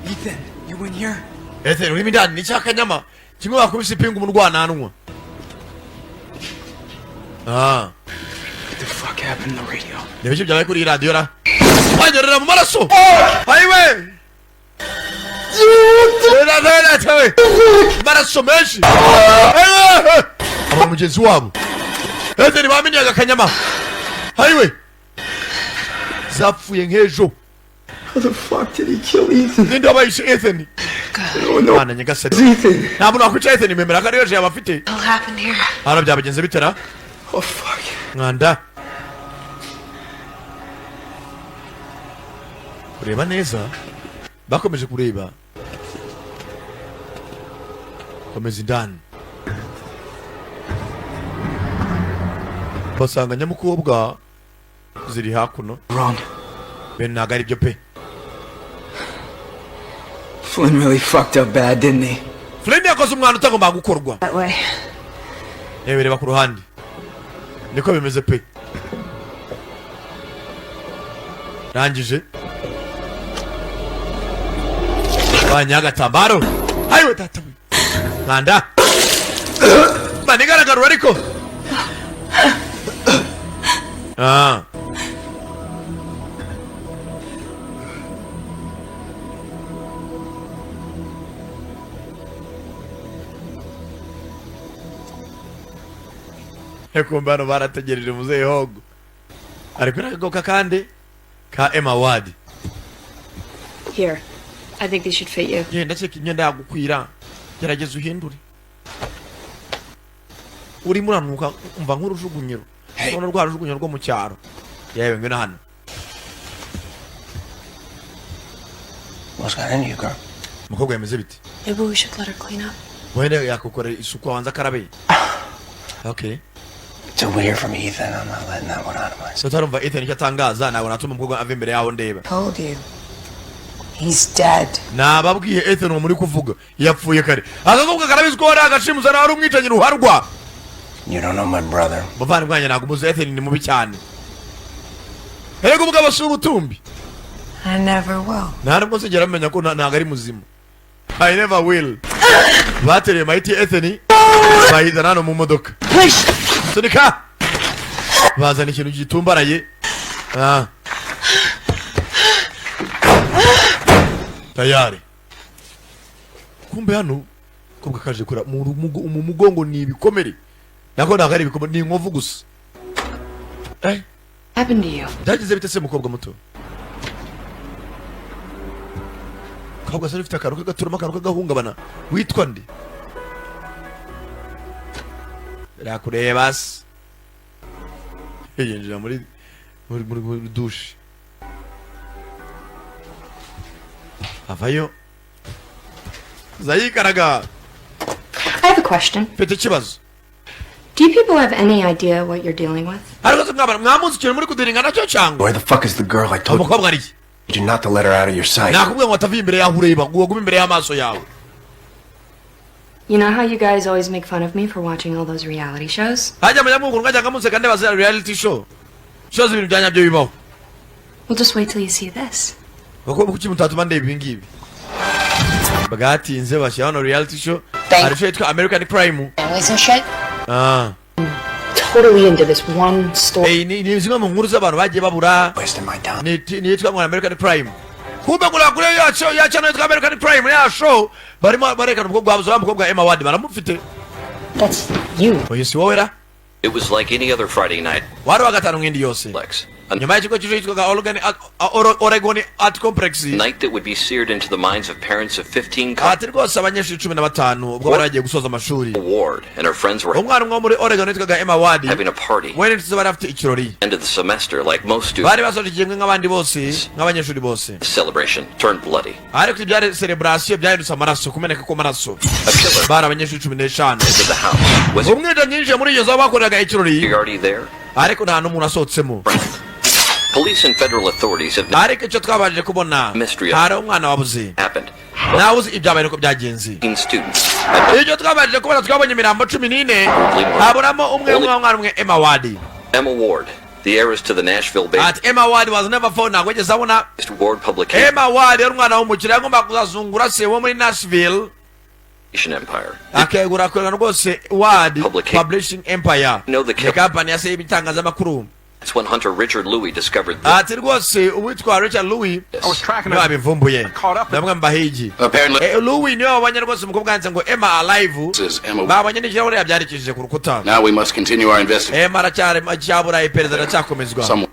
Ethan, you in here? Ethan, urimo indani? Ni cyakanyama kimwe bakubise ipingu mu rwananwa. Ah. What the fuck happened to the radio? Ni ibiki byabaye kuri iyi radiyo ra? Wanyerera mu maraso ayiwe, amaraso menshi. Ayiwe! Aba mugenzi wabo Ethan bamenyaga akanyama ayiwe zapfuye nk'ejo. How the fuck did he kill Ethan? Ninde wabayishe Ethan? No, no. Mwana nyagasani. Ethan. Nta muntu wakwica Ethan, memera ko ariyo yaba afite. What happened here? Hano byabagenze bitera? Oh fuck. Mwanda kureba neza, bakomeje kureba, komeza indani basanga nyamukobwa ziri hakuno. Wrong. Bene ntabwo ari byo pe. Flynn really fucked up bad, didn't he? Flynn yakoze umwana utagomba gukorwa. That way. Yewe, reba ku ruhande, niko bimeze pe. Rangije banya agatambaro. Ayiwe data we, mwanda manigaragara ariko ah. Kumbe hano barategereje muzehe Hogo ari kuri akagoka kandi ka Emma Ward. Here. I think these should fit you. Genda ndakeka imyenda yagukwira, gerageza uhindure, urimo uranuka umva nk'urujugunyiro. Urabona rwa rujugunyiro rwo mu cyaro. Yewe, ngwino hano. What's got into you, girl? Umukobwa yameze bite? Maybe we should let her clean up. Wenda yakukorera isuku, abanza akarabe. Okay. Till we hear from Ethan, I'm not letting that one out of my So tarumva Ethan icyo atangaza, ntabwo natuma umukobwa ava imbere yaho ndeba. Told you. He's dead. Nababwiye, Ethan uwo muri kuvuga yapfuye kare. Agakobwa karabizi ko hari agashimuza hari umwicanyi ruharwa. You don't know my brother. Muvandimwe wanjye, ntabwo umuzi Ethan, ni mubi cyane. Erega umugabo si ubutumbi. I never will. Nta nubwo nzigera menya ko ntabwo ari muzima. I never will. Batereye mayiti Ethan bayizana hano mu modoka. Sunika, bazana ikintu gitumbaraye. Ah. Tayari. Kumbe hano kobwa kaje kura mu mugongo ni ibikomere, nako ntabwo ari ibikomere, ni inkovu gusa. Eh, Happened to you? byagize bite se mukobwa muto? Kobwa se ufite akantu k'agaturamo, akantu k'agahungabana. Witwa nde? Birakureba se? Yinjira muri douche, avayo. Zayikaraga. I have a question. Mfite ikibazo. Do you people have any idea what you're dealing with? Ariko se mwabana mwamuzi ikintu muri kudealinga nacyo cyangwa? Where the fuck is the girl? I told Umukobwa ari you not to let her out of your sight. Nakubwiye ngo atavuye imbere yaho, ureba ngo ugume imbere y'amaso yawe. You know how you guys always make fun of me for watching all those reality shows? Hajya mujya mwajya museka ndeba za reality show, shows, ibintu bya nyabyo bibaho. Well, just wait till you see this. Kuko kuki mutatuma ndeba ibi ngibi? Bwatinze bashyira hano reality show, hari show yitwa American Crime. Families and shit. Ah. Totally into this one story. Eh, ni zimwe mu nkuru z'abantu bagiye babura, ni yitwa ngo American Crime. Kumbe ngo kuri ya show ya channel yitwa American Crime, ya show barimo barekana umukobwa wabuze, wa mukobwa Emma Ward baramufite. That's you. Oyo si wowe ra? It was like any other Friday night. Wari wa gatanu nk'indi yose. Lex. A Nyuma y'ikigo cy'ishuri cyitwaga Oregon Art Complex. night that would be seared into the minds of parents of 15 Ati rwose abanyeshuri 15 ubwo bari bagiye gusoza amashuri, Ward and her friends were umwana umwe wo muri Oregon witwaga Emma Ward having a party. we n'inshuti ze bari bafite ikirori. End of the semester, like most students, Bari basoje igihembwe nk'abandi bose, nk'abanyeshuri bose. the celebration turned bloody. Ariko ibyari celebration byahindutse amaraso, kumeneka kw'amaraso. A killer Bari abanyeshuri 15. entered the house. Was Umwicanyi yinjiye muri iyo nzu aho bakoreraga ikirori, he already there? ariko nta n'umuntu asohotsemo. Police and federal authorities have Ariko icyo twabashije kubona, Mystery. hari umwana wabuze. happened. Nawe uzi ibyabaye nuko byagenze. 15 students. Icyo twabashije kubona, twabonye imirambo 14, haburamo umwe, umwe, umwana umwe, Emma Ward. Emma Ward, the heiress to the Nashville-based Ati Emma Ward was never found, ntabwo yigeze abona. Ward Publication Emma Ward yari umwana w'umukire, yagomba kuzazungura se wo muri Nashville, Empire. akegura akorera rwose Ward Publication. Publishing Empire. Know the Ni kampani ya se y'ibitangazamakuru. That's when hunter Richard Louis discovered this. Ati rwose uwitwa Richard Louis niwe wabivumbuye, ndamwe mu bahigi. Apparently, Louis niwe wabonye rwose umukobwa yanditse ngo Emma alive. this is Emma. Babonye n'ikirahure yabyandikishije ku rukuta. Now we must continue our investigation. Emma aracyari cyabura, iperereza riracyakomezwa. Someone.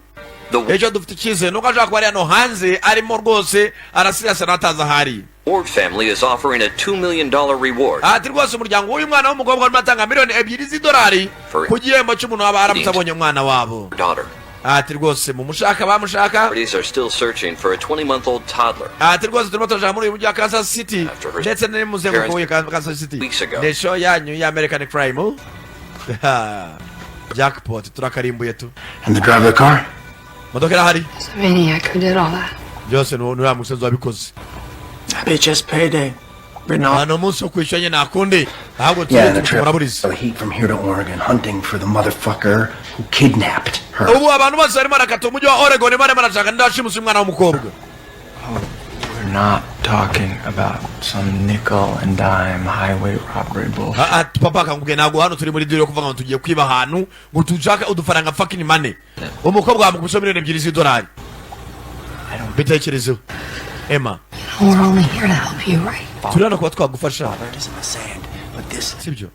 The Icyo dufite icyizere nuko ashobora kuba ari hano hanze, arimo rwose arasirasa n'atazi ahari. Ward family is offering a $2 million reward Ati rwose umuryango w'uyu mwana w'umukobwa urimo atanga miliyoni 2 z'idolari ku gihembo cy'umuntu waba aramutse abonye umwana wabo. for daughter. Ati rwose mumushaka, bamushaka. Authorities are still searching for a 20-month-old toddler. Ati rwose turimo turashaka muri uyu mujyi wa Kansas City ndetse n'umuzenguruko w'iyi Kansas City. Weeks ago. Ni show yanyu ya American Crime. Jackpot, turakarimbuye tu. And the driver of the car? Modoka irahari. It's a maniac who did all that. Byose ni uriya musenzi wabikoze. Bitch, it's payday. Written off. Hano umunsi wo kwishyura nyine ntakundi, ahubwo Yeah, and the tujye trip. muraburiza. The heat from here to Oregon, hunting for the motherfucker who kidnapped her. Ubu abantu bose barimo barakata umujyi wa Oregon, barimo barashaka ndashimusa umwana w'umukobwa. We're not talking about some nickel and dime highway robbery bullshit. Ah, ah, papa akangubwiye, ntabwo hano turi muri deal yo kuvuga ngo tugiye kwiba ahantu ngo tushake udufaranga, fucking money. Umukobwa wamukubise miliyoni 2 z'idolari, bitekerezeho Emma. We're only here to help you, right? Turi hano kuba twagufasha, Is in the sand, but this sibyo?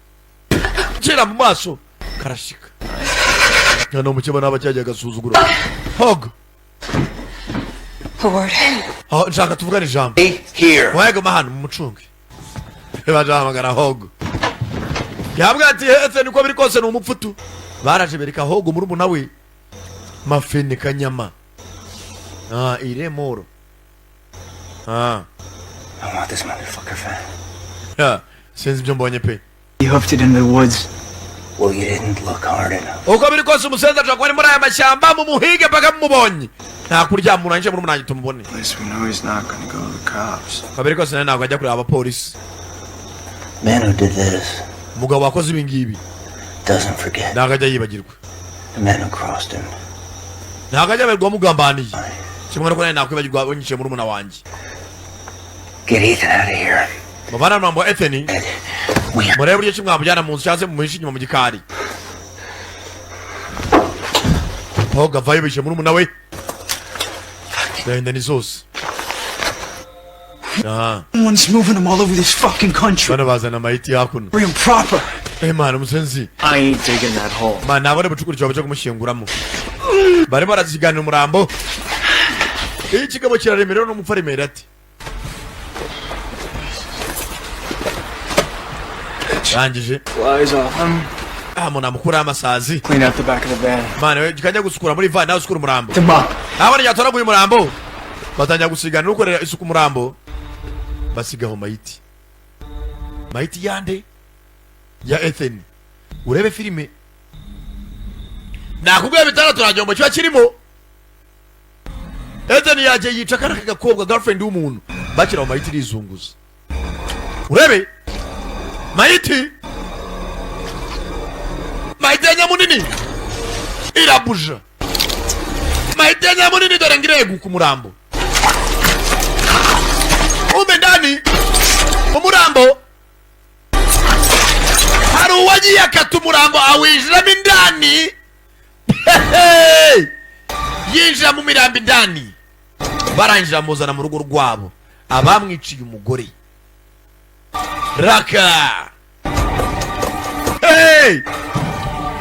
Kera mu maso karashika hano umukeba naba cyagiye agasuzuguro hog. Howard. Aho, nshaka tuvugane ijambo. Here. Wayaguma hano mumucunge. Bajahamagara Hogo, yabwa ati hetse niko biri kose ni umupfutu. Baraje bereka Hogo murumuna we Mafene Kanyama. Ah, iremoro, ah. I want this motherfucker found. Ya, sinzi ibyo mbonye pe. He hoofed it in the woods. Well, you didn't look hard enough. Uko biri kose umusenzi ashobora kuba ari muri aya mashyamba, mumuhige mpaka mumubonye. Nta kuryama, urangije murumuna wanjye tumubone. At least we know he's not gonna go to the cops. Uko biri kose nawe ntabwo ajya kureba abapolisi. Man who did this Umugabo wakoze ibi ngibi doesn't forget. ntabwo ajya yibagirwa. The man who crossed him. Ntabwo ajya yibagirwa wamugambaniye, kimwe nuko nawe nakwibagirwa unyiciye murumuna wanjye. Get Ethan out of here. Muvana umurambo wa Ethan. We Murebe uburyo ki mwamujyana mu nzu cyangwa se mumuhishe inyuma mu gikari. Hoga avayo, bishe murumuna we, gahinda ni zose. Ah. One's moving them all over this fucking country. Bano bazana amayiti hakuno. Real proper. Eh man, umusenzi. I ain't digging that hole. Man, ntabwo ari bucukura icyobo cyo kumushyinguramo, barimo baraziganira umurambo. Iyo ikigabo kiraremerewe n'umupfu aremera ati rangije. Flies off him. Ah, umuntu amukuraho amasazi. Clean out the back of the van. Man, we kajya gusukura muri van, nawe usukura umurambo. Them up. Ntabwo ryatoraguye umurambo, batangira gusigana n'ukorera isuku umurambo, basigaho mayiti. Mayiti yande? Ya Ethan. Urebe filime, nakubwiye bitandatu, nta gihombo kiba kirimo. Ethan yagiye yica kariya gakobwa, girlfriend w'umuntu. Bakira mu mayiti irizunguza. Urebe mayiti, mayiti ya nyamunini irabuja, mayiti ya nyamunini. Dore ngo ireguka umurambo umbe ndani. Umurambo, hari uwagiye akata umurambo awinjiramo indani. Hehe! Yinjira mu mirambo indani, barangije bamuzana mu rugo rwabo, abamwiciye umugore raka. Hey!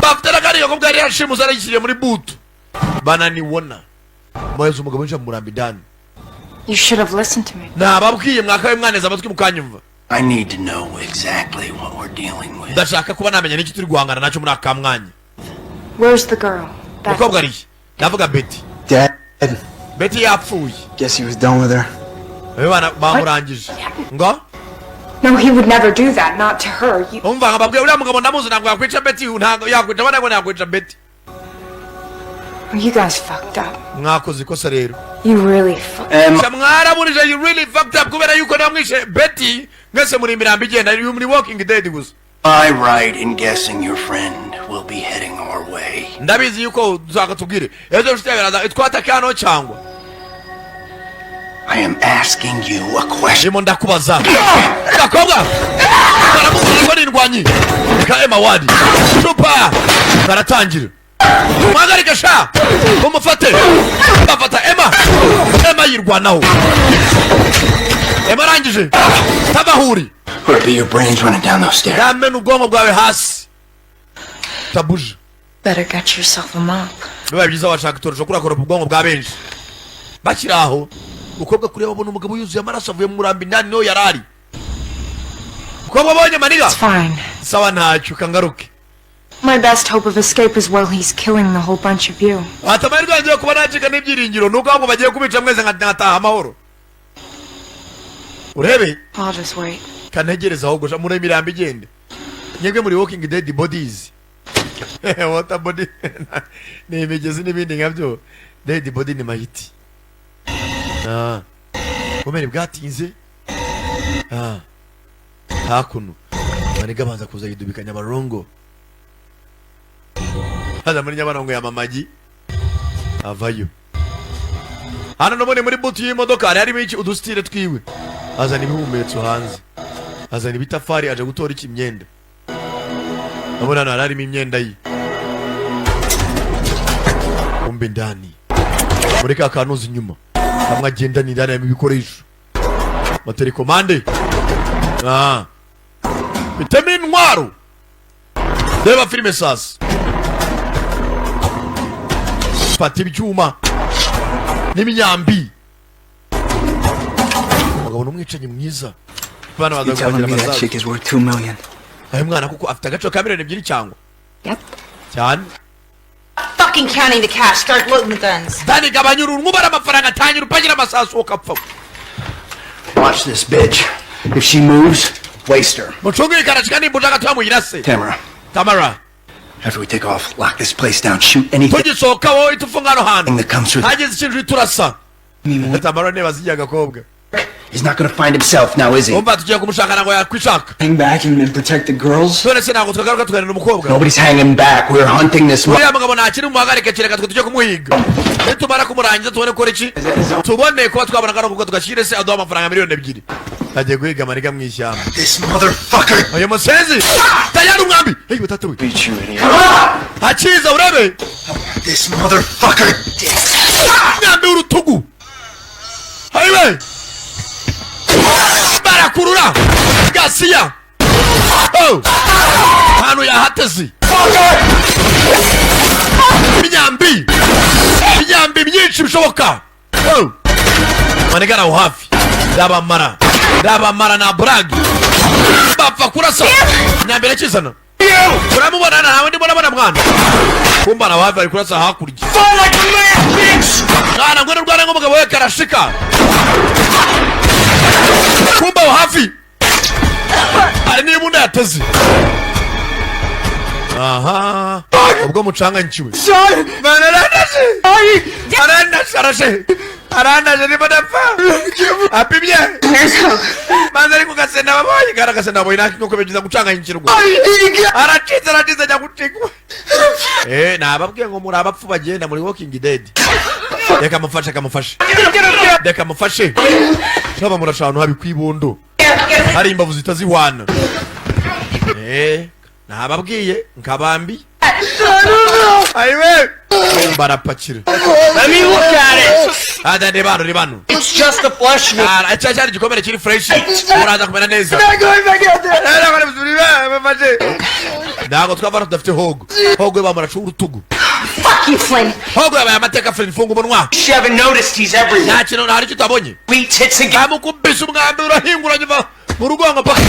Bafite n'akandi gakobwa yari yashimuze, arayishyiriye muri boot, bananiwona muheza umugabo winjira mu murambo indani. You should have listened to me. Nababwiye mwakabaye mwaneze amatwi mukanyumva. I need to know exactly what we're dealing with. Ndashaka kuba namenya n'icyo turi guhangana nacyo muri aka mwanya. Where's the girl? Beth. Umukobwa arihe? Ndavuga Betty. Dead. Betty yapfuye. Guess he was done with her. Abe bana bamurangije ngo. No, he would never do that. Not to her. You. Umva nkababwira, uriya mugabo ndamuzi, ntabwo yakwica Betty, ntabwo yakwica abana, ngo yakwica Betty. You guys fucked up. Mwakoze ikosa rero. You really fucked. Sha, mwaraburije. You really fucked up, kubera yuko namwishe Betty, mwese muri imirambo igenda, you muri walking dead gusa. I right in guessing your friend will be heading our way? Ndabizi yuko uzaka tubwire ejo nshuti yawe iraza twataka hano cyangwa. I am asking you a question. Ndimo ndakubaza. Gakobwa karamukora ko n'indwanyi ka Emma Ward cupa karatangira. Muhagarike sha, umufate. Bafata Emma. Emma yirwanaho. Emma arangije tabahuri. Or be your brains running down those stairs. Yamena ubwonko bwawe hasi tabuje. Better get yourself a mop. Bibaye byiza washaka itorosho kurakora ubwonko bwa benshi. Bakiri aho, umukobwa kureba abona umugabo yuzuye amaraso avuye mu murambi indani, niho yari ari. Umukobwa abonye maniga. It's fine. Sawa, ntacyo, kangaruke. My best hope of escape is while he's killing the whole bunch of you. Ati amahirwe yanjye yo kuba nacika n'ibyiringiro nuko ahubwo bagiye kubica mwese nkataha amahoro. Urebe. I'll just wait. Kantegereza ahubwo sha, muri imirambo igende, mwebwe muri walking dead bodies, water body ni imigezi n'ibindi nkabyo, dead body ni mayiti. Ah, kumene bwatinze. Ah, hakuno maniga abanza kuza yidubika Nyabarongo, haza muri Nyabarongo ya mamagi avayo. Hano nabone muri boot y'imodoka hari harimo iki, udusitire twiwe. Azana ibihumetso hanze, azana ibitafari, aje gutora iki, imyenda. Ndabona hano hari harimo imyenda ye. Kumbe ndani muri ka kanuzi inyuma kamwe agendana, indani harimo ibikoresho, matelekomande. Ah, bitema intwaro. Reba filime sasa, fata ibyuma n'imyambi. Umugabo ni umwicanyi mwiza. Bana baza You telling kubagira me that amasasu. chick is worth 2 million? Ayo mwana kuko afite agaciro ka 2 miliyoni cyangwa? Yep. Cyane. Fucking counting the cash. Start loading the guns. Dani, gabanya uruntu, ubara amafaranga, tangira upakira amasasu, ukapfa. Watch this bitch. If she moves, waste her. Mucunge ikarashika, nimba ushaka tuyamuyirase. Tamara, Tamara. after we take off, lock this place down. Shoot anything Tugisohoka wowe uhita ufunga hano hantu. that comes through. Hagize ikintu uhita urasa. Tamara niba zijya agakobwa. He's not gonna find himself now, is he? Umva, tugiye kumushaka, ntabwo yakwishaka. Hang back and protect the girls? None se ntabwo twagaruka tuganira umukobwa? Nobody's hanging back. We're hunting this. Uriya mugabo ntakiri, mumuhagarike, kereka twe tujye kumuhiga. Nitumara kumurangiza tubone gukora iki, tubone kuba twabona akano kuko tugashyire se aduha amafaranga 2 miliyoni. Agiye guhiga amariga mu ishyamba. This motherfucker. Uyu musenzi tayari umwambi. Hey, batatu we hakiza urebe. This motherfucker. Umwambi w'urutugu hayiwe barakurura gasiya. Oh! Ahantu yahateze imyambi, imyambi myinshi bishoboka. Oh! Manigara aho hafi, ndabamara, ndabamara na buragi bapfa kurasa imyambi irakizana. Uramubona? Ntawe ndimo ndabona mwana. Kumba na hafi ari kurasa hakurya. Mwana, ngwino rwana nk'umugabo we karashika. Kumba aho hafi Hari n'ibunda yateze aha ubwo mucanganyikiwe. Mana, arandashe, arandashe, arashe, arandashe, ndimo ndapfa, apimye maze ari kugasenda babonye kari agasenda babonye nta nuko bigiza gucanganyikirwa. Aracitse, aracitse, ajya gucikwa. Nababwiye ngo muri abapfu bagenda muri Walking Dead. Reka mufashe, reka mufashe, reka mufashe. Shaba murasha ahantu habi kwibondo hari imbavu zitazihwana. Nababwiye nkabambi ayiwe barapakira. Let me look at it. Ada ni bano, ni bano. It's just a flesh wound. Ah, cya cyari igikomere kiri fresh, uraza kumera neza. Ntabwo twava tudafite hogo. Hogo bamurasha urutugu. Fuck you, Flynn. Hogo yabaye amateka. Flynn, funga umunwa. You haven't noticed he's everywhere. Nta kintu, nta icyo utabonye. We tits again. Amukubise umwambi urahinguranye uva mu rugongo paka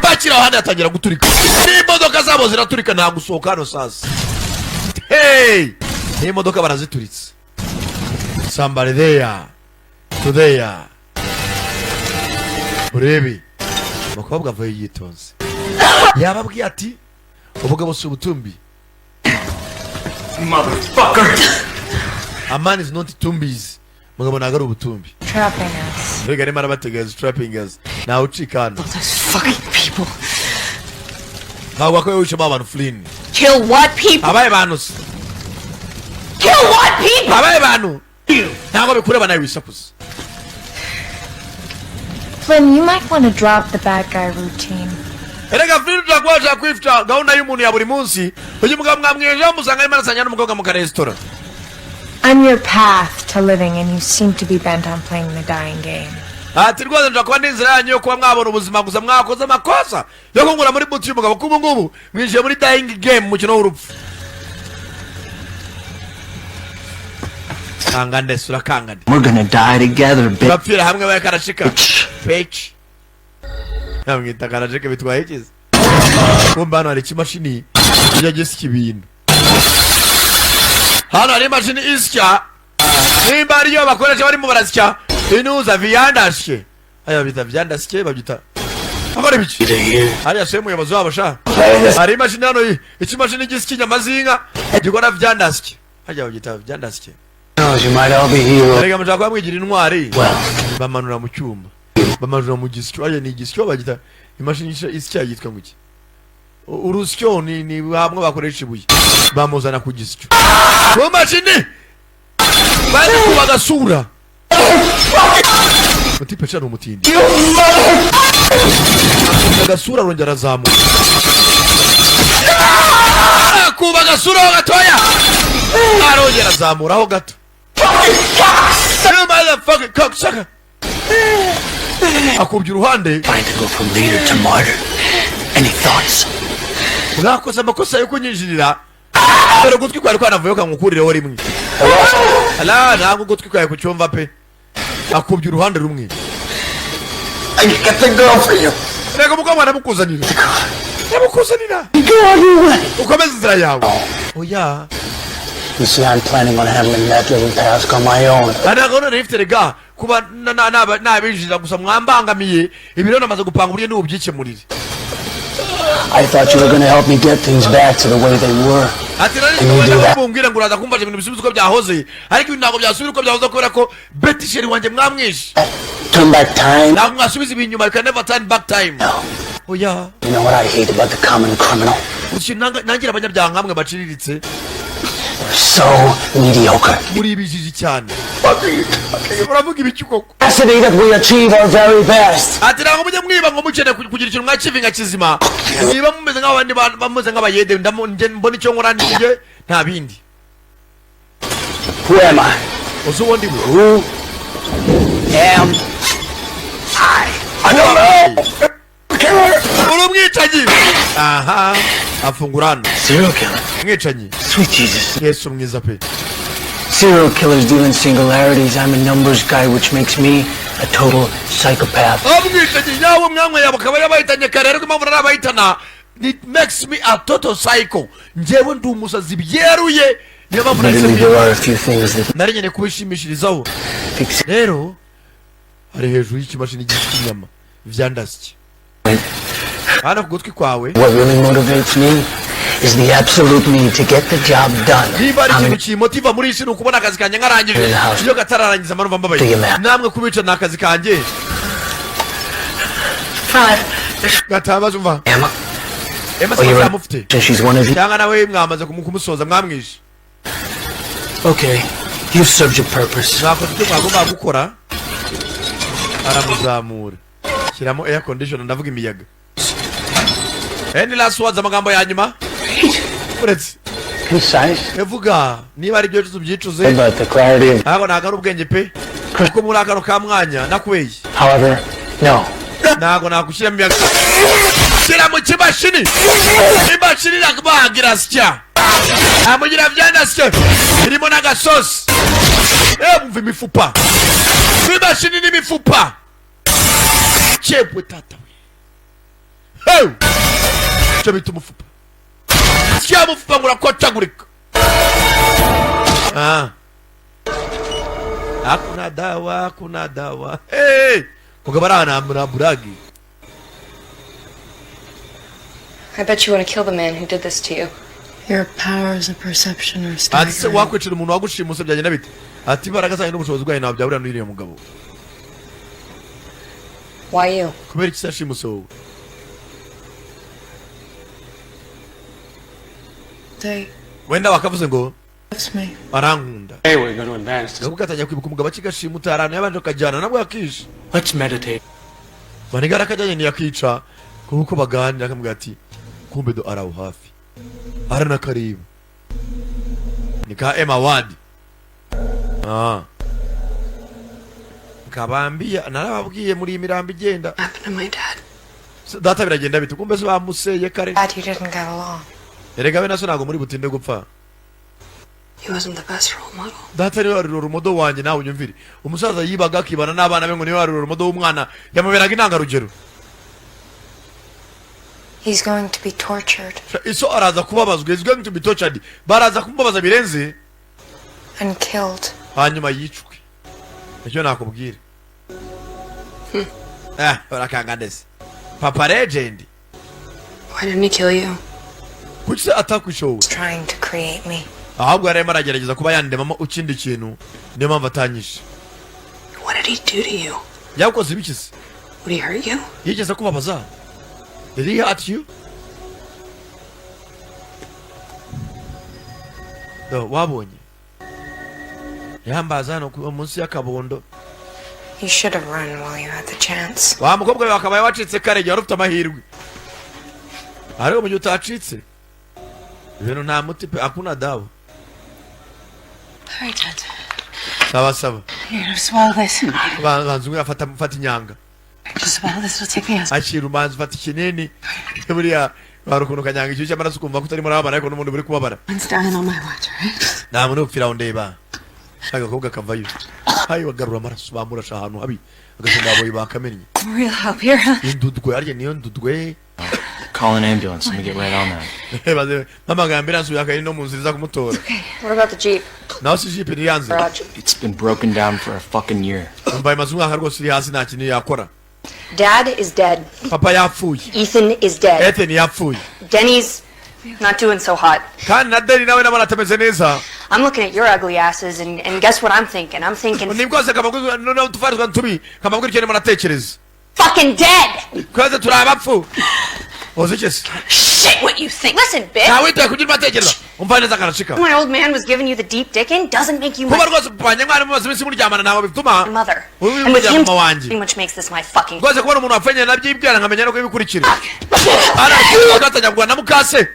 bakira ahandi atangira guturika, n'imodoka zabo ziraturika. Nta gusohoka hano sasa. Hey, n'imodoka barazituritse. Somebody there to there. Urebe umukobwa avuye yitonze, yababwiye ati ubugabo si ubutumbi. Motherfucker. A man is not tumbies. Mugabo ntabwo ari ubutumbi. Trapping us. Mbega arimo arabategeza, trapping us. Ntawe ucika hano. Those fucking people. Ntabwo bakwiye wicamo abantu, Flynn. Kill what people? Abaye bantu se? Kill what people? Abaye bantu? Ntabwo bikureba nawe, wisakuza. Flynn, you might want to drop the bad guy routine. Erega Flynn, ushobora kuba washaka kwifita gahunda y'umuntu ya buri munsi. Uyu mugabo mwamwijeho musanga arimo arasanya n'umukobwa mu karesitora. I'm your path to living, and you seem to be bent on playing the dying game. Ati rwose nshobora kuba n'inzira yanyu yo kuba mwabona ubuzima, gusa mwakoze amakosa yo kungura muri buti y'umugabo, kuko ubu ngubu mwinjiye muri dying game, umukino w'urupfu. Kangande sura kangande. We're gonna die together, bitch. Turapfira hamwe baye karashika peci namwita karashika bitwaye ikizi. Kumbe hano hari ikimashini kijya gisya ibintu. Hano hari imashini isya, nimba ariyo bakoresha barimo barasya inuza viyandasye, aya bita vyandasye, babyita akora ibiki hariya se umuyobozi wabo sha. Hari imashini hano, ikimashini gisya inyama z'inka gikora vyandasye, hajya babyita vyandasye. You might all be heroes. Erega mushaka kuba mwigira intwari. Bamanura mu cyuma, bamanura mu gisyo, aya ni igisyo bagita imashini isya yitwa ngo iki? Urusyo ni hamwe bakoresha ibuye, bamuzana ku gisyo ku mashini bari kuba agasura. Mutipe cana umutindi agasura, arongera arazamuka kuba agasura ho gatoya, arongera azamuraho gato. You motherfucking cocksucker! Akubye uruhande. Trying to go from leader to martyr. Any thoughts? Mwakoze amakosa yo kunyinjirira. Dore ugutwi kwari kwanavuyeho, kankukurireho rimwe. Ala ntabwo ugutwi kwawe kucyumva pe. Akubye uruhande rumwe. I got the girl for you. Reka umukobwa ndamukuzanira, ndamukuzanira. Ukomeze inzira yawe, oya. You see, I'm planning on handling that little task on my own. Ntabwo none ifite rega kuba nabinjira gusa mwambangamiye. Ibi rero namaze gupanga uburyo nibubyikemurire. I thought you were gonna help me get things back to the way they were. Ati nari Can you do that? kumbwira ngo uraza kumfasha ibintu bisubize uko byahoze, ariko ibintu ntabwo byasubira uko byahoze kubera ko Betty chérie wanjye mwamwishe. Turn back time? Ntabwo mwasubiza ibintu inyuma. You can never turn back time, oya. You know what I hate about the common criminal? Gusa nangira abanyabyaha nkamwe baciriritse. They're so mediocre. Muri ibijiji cyane. Uravuga ibiki koko? Capacity that we achieve our very best. Ati ntabwo mujya mwiba ngo mukeneye kugira ikintu mwakivinga kizima, niba mumeze nk'abandi bantu bameze nk'abayede. Njye mbona icyo nkora njye nta bindi. Who am I? Uzi uwo ndi we? Who am I? I don't know. Uri umwicanyi. Aha afungura hano. Serial killer. Umwicanyi. Sweet Jesus. Yesu mwiza pe. Serial killers deal in singularities. I'm a numbers guy, which makes me a total psychopath. Umwicanyi nyawe mwamwe yabo akaba yabahitanye kare, ariko impamvu narabayitana, it makes me a total psycho. Njyewe ndi umusazi byeruye, niyo mpamvu nahise Admittedly, there are a few things that nari nkeneye kubishimishirizaho. Fix Rero ari hejuru y'ikimashini gifite inyama vyandasye. Hano ku gutwi kwawe. What really motivates me is the absolute need to get the job done. Niba ari I'm ikintu kimotiva muri iyi si, ni ukubona akazi kanjye nkarangije. Iyo katararangiza mba numva mbabaye. Namwe kubica ni akazi kanjye. Gatabaza, umva. Emma. Emma Oh, se you're mufite? She's one of you. Cyangwa nawe mwamaze kumusoza, mwamwishe? Okay. You've served your purpose. Mwakoze icyo mwagombaga gukora. Aramuzamura, shyiramo air condition, ndavuga imiyaga. Any last words, amagambo ya nyuma? Uretse Concise. Evuga niba ari ibyo tubyicuze. About the clarity of. Ntabwo ari ubwenge pe, kuko muri akano ka mwanya nakweye. However, no. Ntabwo nagushyiramo imiyaga. Shyira mu kimashini, imashini irakubagira, sya amugira byanasye, irimo n'agasosi. Mva imifupa, imashini n'imifupa cyebwe tata we. Hey! Icyo bita umufupa, sya mufupa ngo urakotagurika. Ah. Hakuna dawa, hakuna dawa. Hey! Mugabo aranambura buragi. I bet you want to kill the man who did this to you. Your powers of perception are Ati se staggering. wakwicira umuntu wagushimuse byagenda bite? Ati imbaraga zanyu n'ubushobozi bwanyu ntabwo byahurira n'uriya mugabo. Why you? Kubera iki se yashimuse wowe? They Wenda bakavuze ngo loves me. arankunda. Hey, we're going to advance. Nabwo gatangira kwibuka umugabo akigashimuta, ahantu yabanje akajyana nabwo yakishe. Let's meditate. Manigara akajyanye ntiyakica, kuko baganira akamubwira ati kumbe do araho hafi aranakareba ni ka Emma Ward. Ah. Kabambiya narababwiye muri iyi mirambo igenda. Happened to my dad. Data biragenda bite? Kumbe se bamuseye kare. Glad you didn't get along. Erega we naso ntabwo muri butinde gupfa. He wasn't the best role model. Data niwe wari urumodo wanjye, nawe unyumvire. Umusaza yibaga akibana n'abana be ngo niwe wari urumodo w'umwana, yamuberaga intangarugero. He's going to be tortured Iso araza kubabazwa, is going to be tortured, baraza kumubabaza birenze and killed. Hanyuma yicwe, nicyo nakubwira. Eh, urakanga ndetse papa legend. Why didn't he kill you? Kuki se atakwishe wowe? He's trying to create me. Ahubwo yari arimo aragerageza kuba yandemamo ikindi kintu, niyo mpamvu atanyishe. What did he do to you? Yakoze ibiki se? Would he hurt you? Yigeze kubabaza? Did he hurt you? Do wabonye yambaza hano munsi y'akabondo. You should have run while you had the chance. Wa mukobwa we, wakabaye wacitse kare igihe wari ufite amahirwe, ariko mu gihe utacitse ibintu nta muti pe, hakuna dawa. All right, Dad. Sawa sawa. You're gonna swallow this. Banza umwe afata, fata inyanga. Just swallow this. It'll take me out. Akira, umanza ufata ikinini. Buriya hari ukuntu kanyanga icyushyu cy'amaraso ukumva ko utarimo urababara, ariko n'ubundi buri kubabara. One's dying on my watch, all right? Nta muntu upfira aho ndeba. Agakobwa kavayo hayi bagarura amaraso, bamurasha ahantu habi, agasanga ababoyi bakamennye. Real help here, huh? Indudwe arya niyo ndudwe. Call an ambulance. Let me get right on that. Baze mpamagaye ambulance yakari no mu nzira iza kumutora. What about the Jeep? Naho si jipe ntiyanze. Garage. It's been broken down for a fucking year. Umva, imaze umwaka rwose iri hasi, nta kintu yakora. Dad is dead. Papa yapfuye. Ethan is dead. Ethan yapfuye. Denny's not doing so hot. Kandi na Denny nawe nabona atameze neza. I'm looking at your ugly asses, and guess what I'm thinking? I'm thinking Ni bwose kamabwira noneho tufarizwa tubi, kamabwira icyo ndimo natekereza. Fucking dead! Twese turi abapfu, uzi iki se? Shit, what you think? Listen, bitch. Ntawe witaye ku byo urimo atekereza, umva neza karashika. My old man was giving you the deep dickin' doesn't make you Kuba my rwose papa mwari mumaze iminsi muryamana ntabwo bituma mother. uyu And with him mama wanjye. pretty much makes this my fucking Rwose kubona umuntu wapfanye nabyibwira nkamenya no kubikurikira, aragatanya kugwa na mukase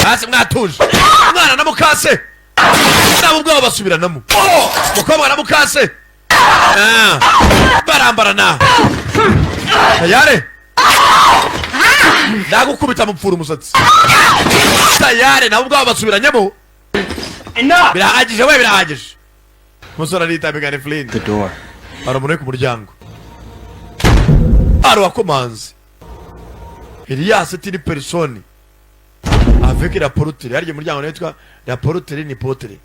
hasi. Mwatuje, umwana na mukase nabo ubwabo basubiranamo, umukobwa na mukase. Ah, barambarana tayare, ndagukubita mupfura umusatsi tayare, nabo ubwabo basubiranyemo. Birahagije we, birahagije. Umusore aritambika, ni Flynn. The door. Hari umuntu uri ku muryango, hari uwakomanze. Elias tiri persone avec la porte, harya umuryango witwa la porte ni porte.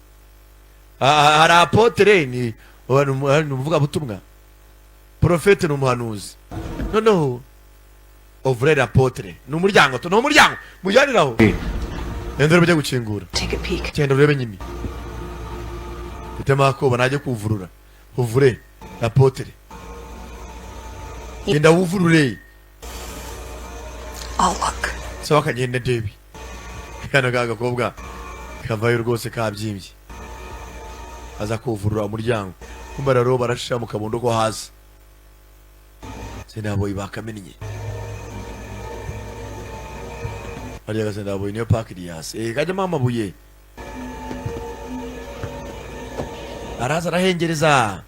Ah, hari apôtre, ni umuvugabutumwa, prophète ni umuhanuzi. Noneho Ouvrez la porte. Ni umuryango tu, ni umuryango mujyaniraho. Genda urebe, ujye gukingura. Take a peek. Genda urebe nyine. Mfitemo akoba, najye kuvurura. Ouvrez la porte, genda wuvurure. I'll look. Sawa, kagenda ndebe. Kano ka gakobwa kavayo rwose kabyimbye, aza kuvurura umuryango. Kumba rero barashira mu kabondo ko hasi, sendaboyi bakamennye hariya. Gasendaboyi niyo pakiriyasi kajyamo amabuye. Araza arahengereza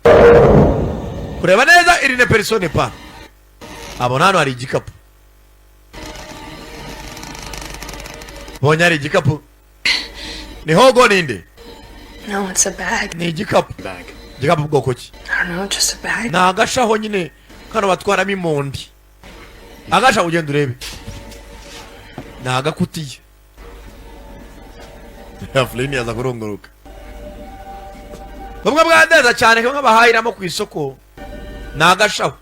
kureba neza. Irine persone pa abona hano hari igikapu. Bonye hari igikapu, ni hogo ninde? No, it's a bag. Ni igikapu. Igikapu bwoko ki? I don't know, just a bag. Ni agashaho nyine kano batwaramo imondi. Agashaho, ugenda urebe, ni agakutiye. Flynn yaza kurunguruka bumwe bwa neza cyane, kamwe bahahiramo ku isoko. Ni agashaho.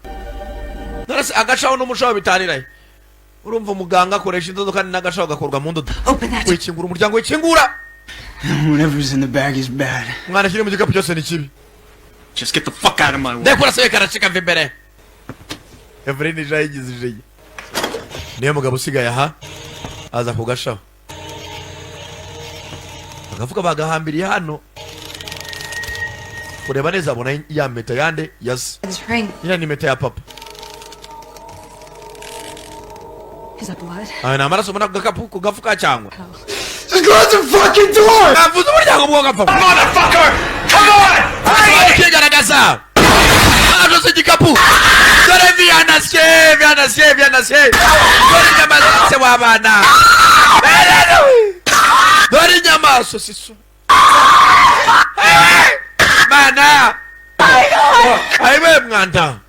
None se agashaho n'umushaho bitanirahe? Urumva umuganga akoresha indodo, kandi n'agashaho gakorwa mu ndodo. Wikingura umuryango, wikingura. Whatever's in the bag is bad. Mwana, kiri mu gikapu cyose ni kibi. Just get the fuck out of my way. Ndekura se, karacika, mva imbere. Evelyn ije yigize ijeye, niyo mugabo usigaye aha. Aza kugashaho, bakavuga bagahambiriye hano. Kureba neza, abona ya mpeta yande yase. This ring. Nyina ni impeta ya papa. Is that blood? Aya ni amaraso ubona ku gakapu, ku gafuka cyangwa? Just close the fucking door! Navuze umuryango bwo gapfa. Motherfucker! Come on! Kigaragaza aje igikapu. Dore viyanasye, viyanasye, viyanasye! Dore inyama zose w'abana, dore inyama, sosiso mana ayiwe mwanda.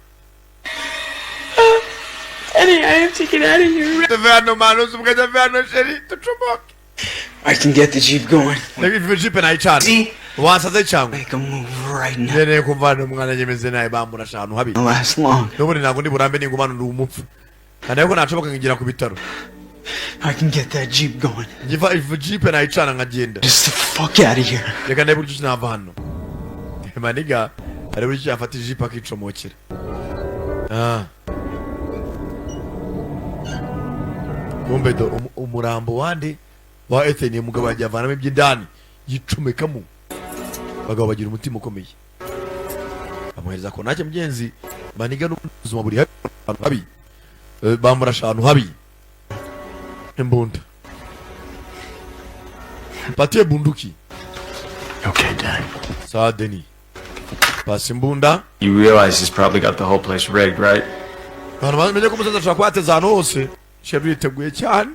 Eddie, I have to get out of here. Tuve hano mana, uzi ubwenge, tuve hano chéri, tucomoke. I can get the Jeep going. Reka jipe nayicana. Wasaze cyangwa? Make a move right now. Nkeneye kumva hano umwana nyemeze nawe, bamurasha ahantu habi. Last long. N'ubundi ntabwo ndi burambe, ningumana ndi umupfu, kandi ariko nashoboka nkigira ku bitaro. I can get that Jeep going. Ngiva ivu jipe nayicana nkagenda. Just the fuck out of here. Reka ndebe uburyo nava hano maniga. Hari uburyo yafata ijipe akicomokera. Ah. Kumbe do umurambo wande wa Ethan, umugabo yagiye avanamo iby'indani yicomekamo. Abagabo bagira umutima ukomeye, bamuhereza ko nacyo mugenzi maniga n'ubuzima buri habi, ahantu habi. Bamurasha ahantu habi. Imbunda, patie bunduki. Okay, Dad. Sawa Deni, pasi imbunda. You realize he's probably got the whole place rigged, right? Abantu bamenye ko umusaza ashobora kuba yateze ahantu hose. Shebu yiteguye cyane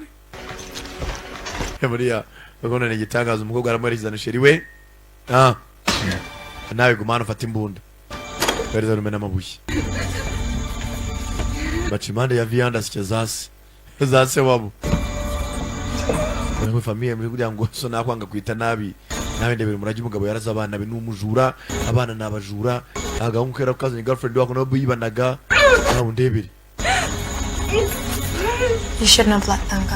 buriya urabona ni igitangaza. Umukobwa aramuherekeza na chéri we. Ah, nawe guma hano, ufate imbunda. Bereza rumena amabuye, baca impande ya viande asya zase zase wabo muri famille muri kugira ngo so nakwanga kwita nabi nawe. Ndebera umurage umugabo yaraze abana be, ni umujura, abana ni abajura. Agahungu kera kazanye girlfriend wako nabo yibanaga nawe, ndebere. You shouldn't have let them go.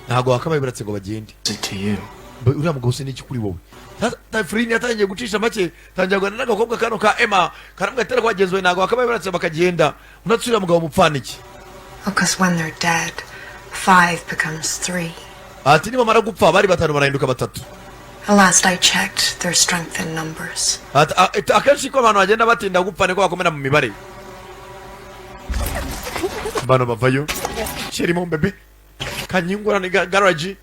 Ntabwo wakabaye buratse ngo bagende. To you. Uriya mugabo se n'iki kuri wowe? Free yatangiye gucisha make, tangiye kuganira n'agakobwa kano ka Emma, karamubwira ati rwagenzuwe, ntabwo wakabaye buratse bakagenda. Unatse uriya mugabo mupfana iki? Because when they're dead, five becomes three. Ati nibamara gupfa, bari batanu barahinduka batatu. The last I checked, there's strength in numbers. Ati, akenshi ko abantu bagenda batinda gupfa niko bakomera mu mibare. Bano bavayo. Chéri, mon bébé, kanyingura ni garage,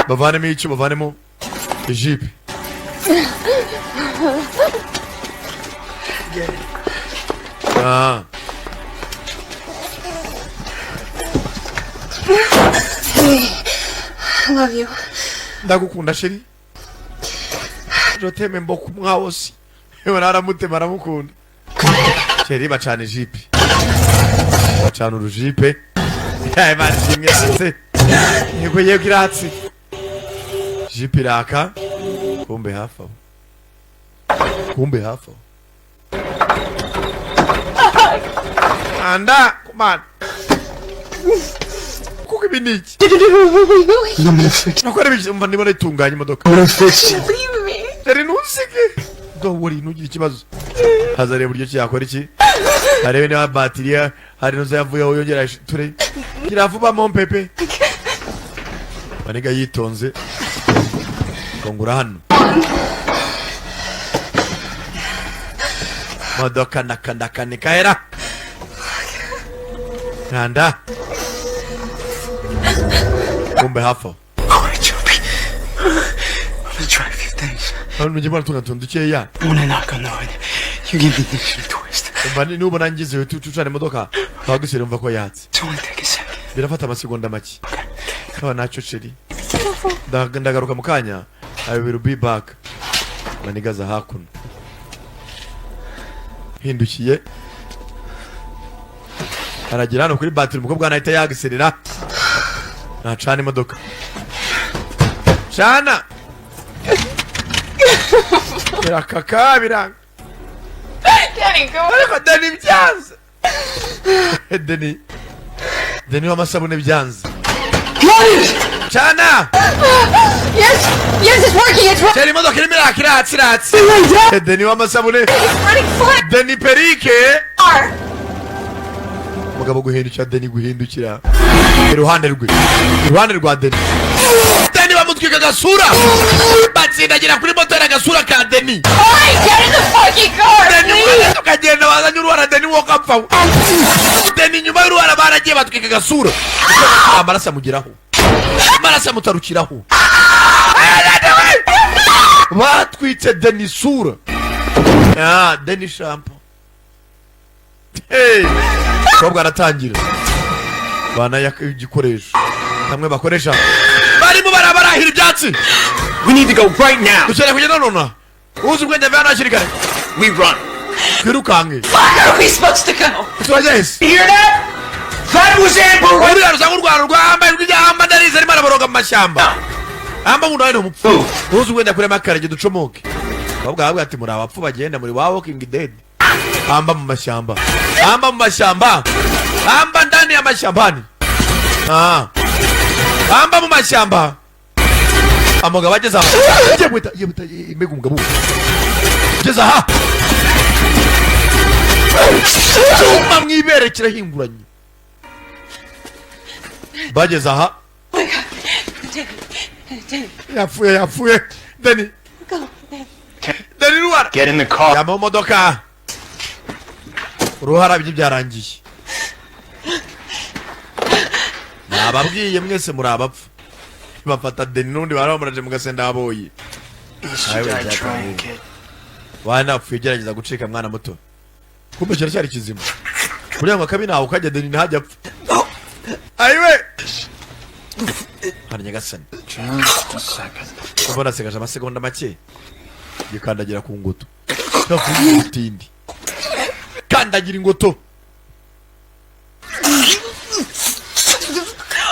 bavanemo icyo, bavanemo ijipe. Ah. I love you. Ndagukunda chéri, je t'aime beaucoup moi aussi. Yewe aramutema, aramukunda chéri. Bacana ijipe, bacana urujipe. Imana ishimwe, iratse. Yego yego, iratse jipe, iraka. Kumbe hafi aho, kumbe hafi aho anda kumana. Kuko ibi ni iki? I'm gonna fix it. Nakora ibiki? Umva, ndimo nitunganya imodoka. I'm gonna fix it. Leave me. Dore, ntusige, don't worry, ntugire ikibazo. Hazareba uburyo ki yakora iki, arebe niba batiri hari nuza yavuyeho, yongera ture gira vuba mon pepe. Maniga yitonze kongura hano modoka nakandakanika hera kanda kumbe hafi aho. Alright, Joby. I'm gonna try a few things. Hano nujya ubona utuntu tuntu dukeya. When I knock on the hood, you give the ignition a twist. Umva, nubona ngize tucana imodoka twagusire, umva ko yatse. It's only take a second. Birafata amasegonda make kaba nacyo chérie. Ndagaruka mu kanya, I will be back. Manigaza hakuno hindukiye aragera hano kuri batiri, umukobwa hano ahita yagiserera, nacana imodoka, cana birakaka biranga. Danny, go. Ariko Dani byanze, Deni, Deni w'amasabune byanze, cana. Yes, it's working. It's working. Chérie, imodoka irimo iraka, iratse, iratse, Deni w'amasabune. It's running fire. Deni perike umugabo guhindukira, Deni guhindukira iruhande rwe, iruhande rwa Deni, Deni bamutwika agasura, batsindagira kuri moteri agasura ka Deni. Alright, get in the fucking car, Deni please. ukagenda ukagenda wazanye uruhara, Deni wowe ukapfa. Deni nyuma y'uruhara baragiye batwika agasura, amaraso amugeraho, amaraso amutarukiraho, batwitse Deni isura. Ah, Deni shampoo. Hey! Umukobwa aratangira banaya igikoresho kamwe bakoresha barimo barabarahira ibyatsi. We need to go right now. Dukeneye kugenda nona, uzi ubwenge ave hano hakiri kare. We run. Twirukanke. Where are we supposed to go? Turajya hese? Hear that? That was Amber. Uriya rusanga urwano rwambaye rw'ibyamba, ndarize, arimo araboroga mu mashyamba. Amba umuntu wawe ni umupfu, uzi ubwenge akuremo akarenge ducomoke. Ababwa bavuga ati muri abapfu bagenda muri wa walking dead. Amba mu mashyamba, amba mu mashyamba, amba ndani ya mashyambani. Ah, amba mu mashyamba. Amugabo ageze aha, yewe yewe, mbega umugabo ugeze aha, cyuma mu ibere kirahinguranye. Bageze aha. Oh my God. Danny. Danny. Yapfuye, yapfuye Deni. Go. Danny. Deni ruhara. Get in the car. Yama mu modoka, uruhara bye byarangiye. Nababwiye mwese muri abapfu. Bafata Deni n'undi bari bamuraje mu gasenda aboye. Least you died trying, kid. Wana apfuye gerageza gucika, mwana muto. Kumbe kiracyari kizima, buriya ngo akabi ntawe ukajya. Deni ntajya apfa. Ayiwe hano nyagasani. Just a second. Mbona asigaje amasegonda make, yikandagira ku ngoto, ndavuga ubutindi, kandagira ingoto.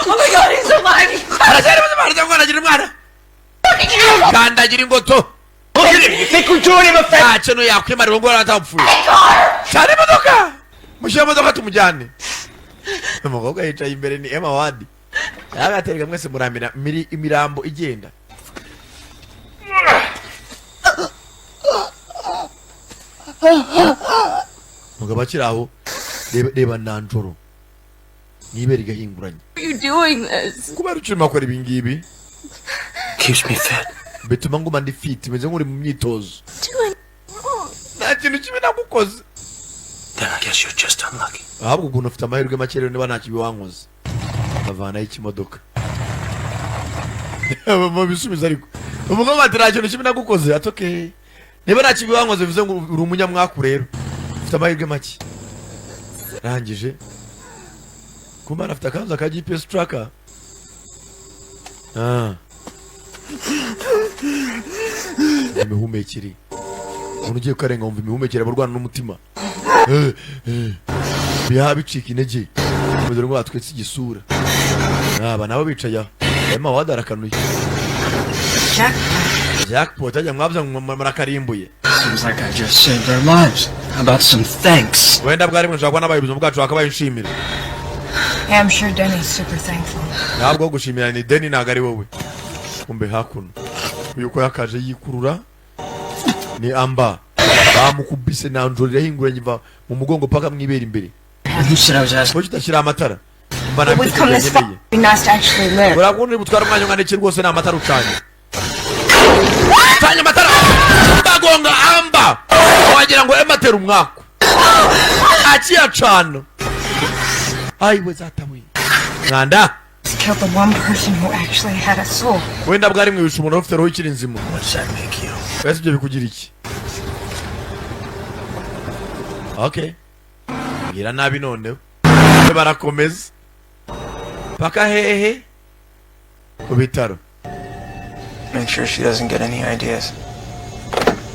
Oh my God, he's alive. Aracyari muzima, aracyari kandagira umwana, kandagira ingoto. You think we're doing him a favor? Nta kintu yakwimarira ngo atapfuye cyane. Imodoka, mushyire imodoka tumujyane. Umukobwa yicaye imbere ni Emma Wadi, yagatereka mwese muramira imirambo igenda. Umugabo akiri aho, reba, reba nanjoro mwibere igahinguranye. Are you doing this? Kubera ukirimo akora ibi ngibi. Keeps me fit. Bituma nguma ndi fit, meze nk'uri mu myitozo. Doing wrong. Nta kintu kibi nagukoze. Then I guess you're just unlucky. Ahubwo ukuntu ufite amahirwe make rero, niba nta kibi wankoze. Bavanaho ikimodoka mu bisubizo, ariko umugabo ati nta kintu kibi nagukoze, ati okay, niba nta kibi wankoze bivuze ngo uri umunyamwaku rero, ufite amahirwe make. Arangije kumana afite akanzu ka GPS tracker. Ah, imihumekere, umuntu ugiye kukarenga wumva imihumekere, abarwana n'umutima. Biha bicika intege, umeze ngo batwitse igisura. Aba nabo bicaye aho, Emma Wade arakanuye. Jackpot ajya mwabya ngo murakarimbuye. Seems like I just saved our lives. How about some thanks? Wenda bwari mwe nshobora kuba nabaye ubuzima bwacu, wakabaye unshimira. Yeah, I'm sure Denny's super thankful. Ntabwo gushimira ni Deni, ntabwo ari wowe. Kumbe hakuno uyu ko yakaje yikurura ni Amba, bamukubise nanjorera hinguranye iva mu mugongo paka mwibera imbere. You said I was asking. Kuki udashyira amatara? Mba nta But we've come this far. nkeneye. It'd be nice to actually live. Urakunda uri butware umwanya ungana iki rwose? Ni amatara ucanye, ucanye amatara bagonga Amba, wagira ngo ematera umwaku akiyacana. Ayiwe zatawe mwanda. Just killed the one person who actually had a soul. Wenda bwari mwishe umuntu ufite roho ikiri nzima. What's that make you? Ese ibyo bikugira iki? Okay, bwira nabi noneho barakomeza paka hehe? Ku bitaro. Make sure she doesn't get any ideas.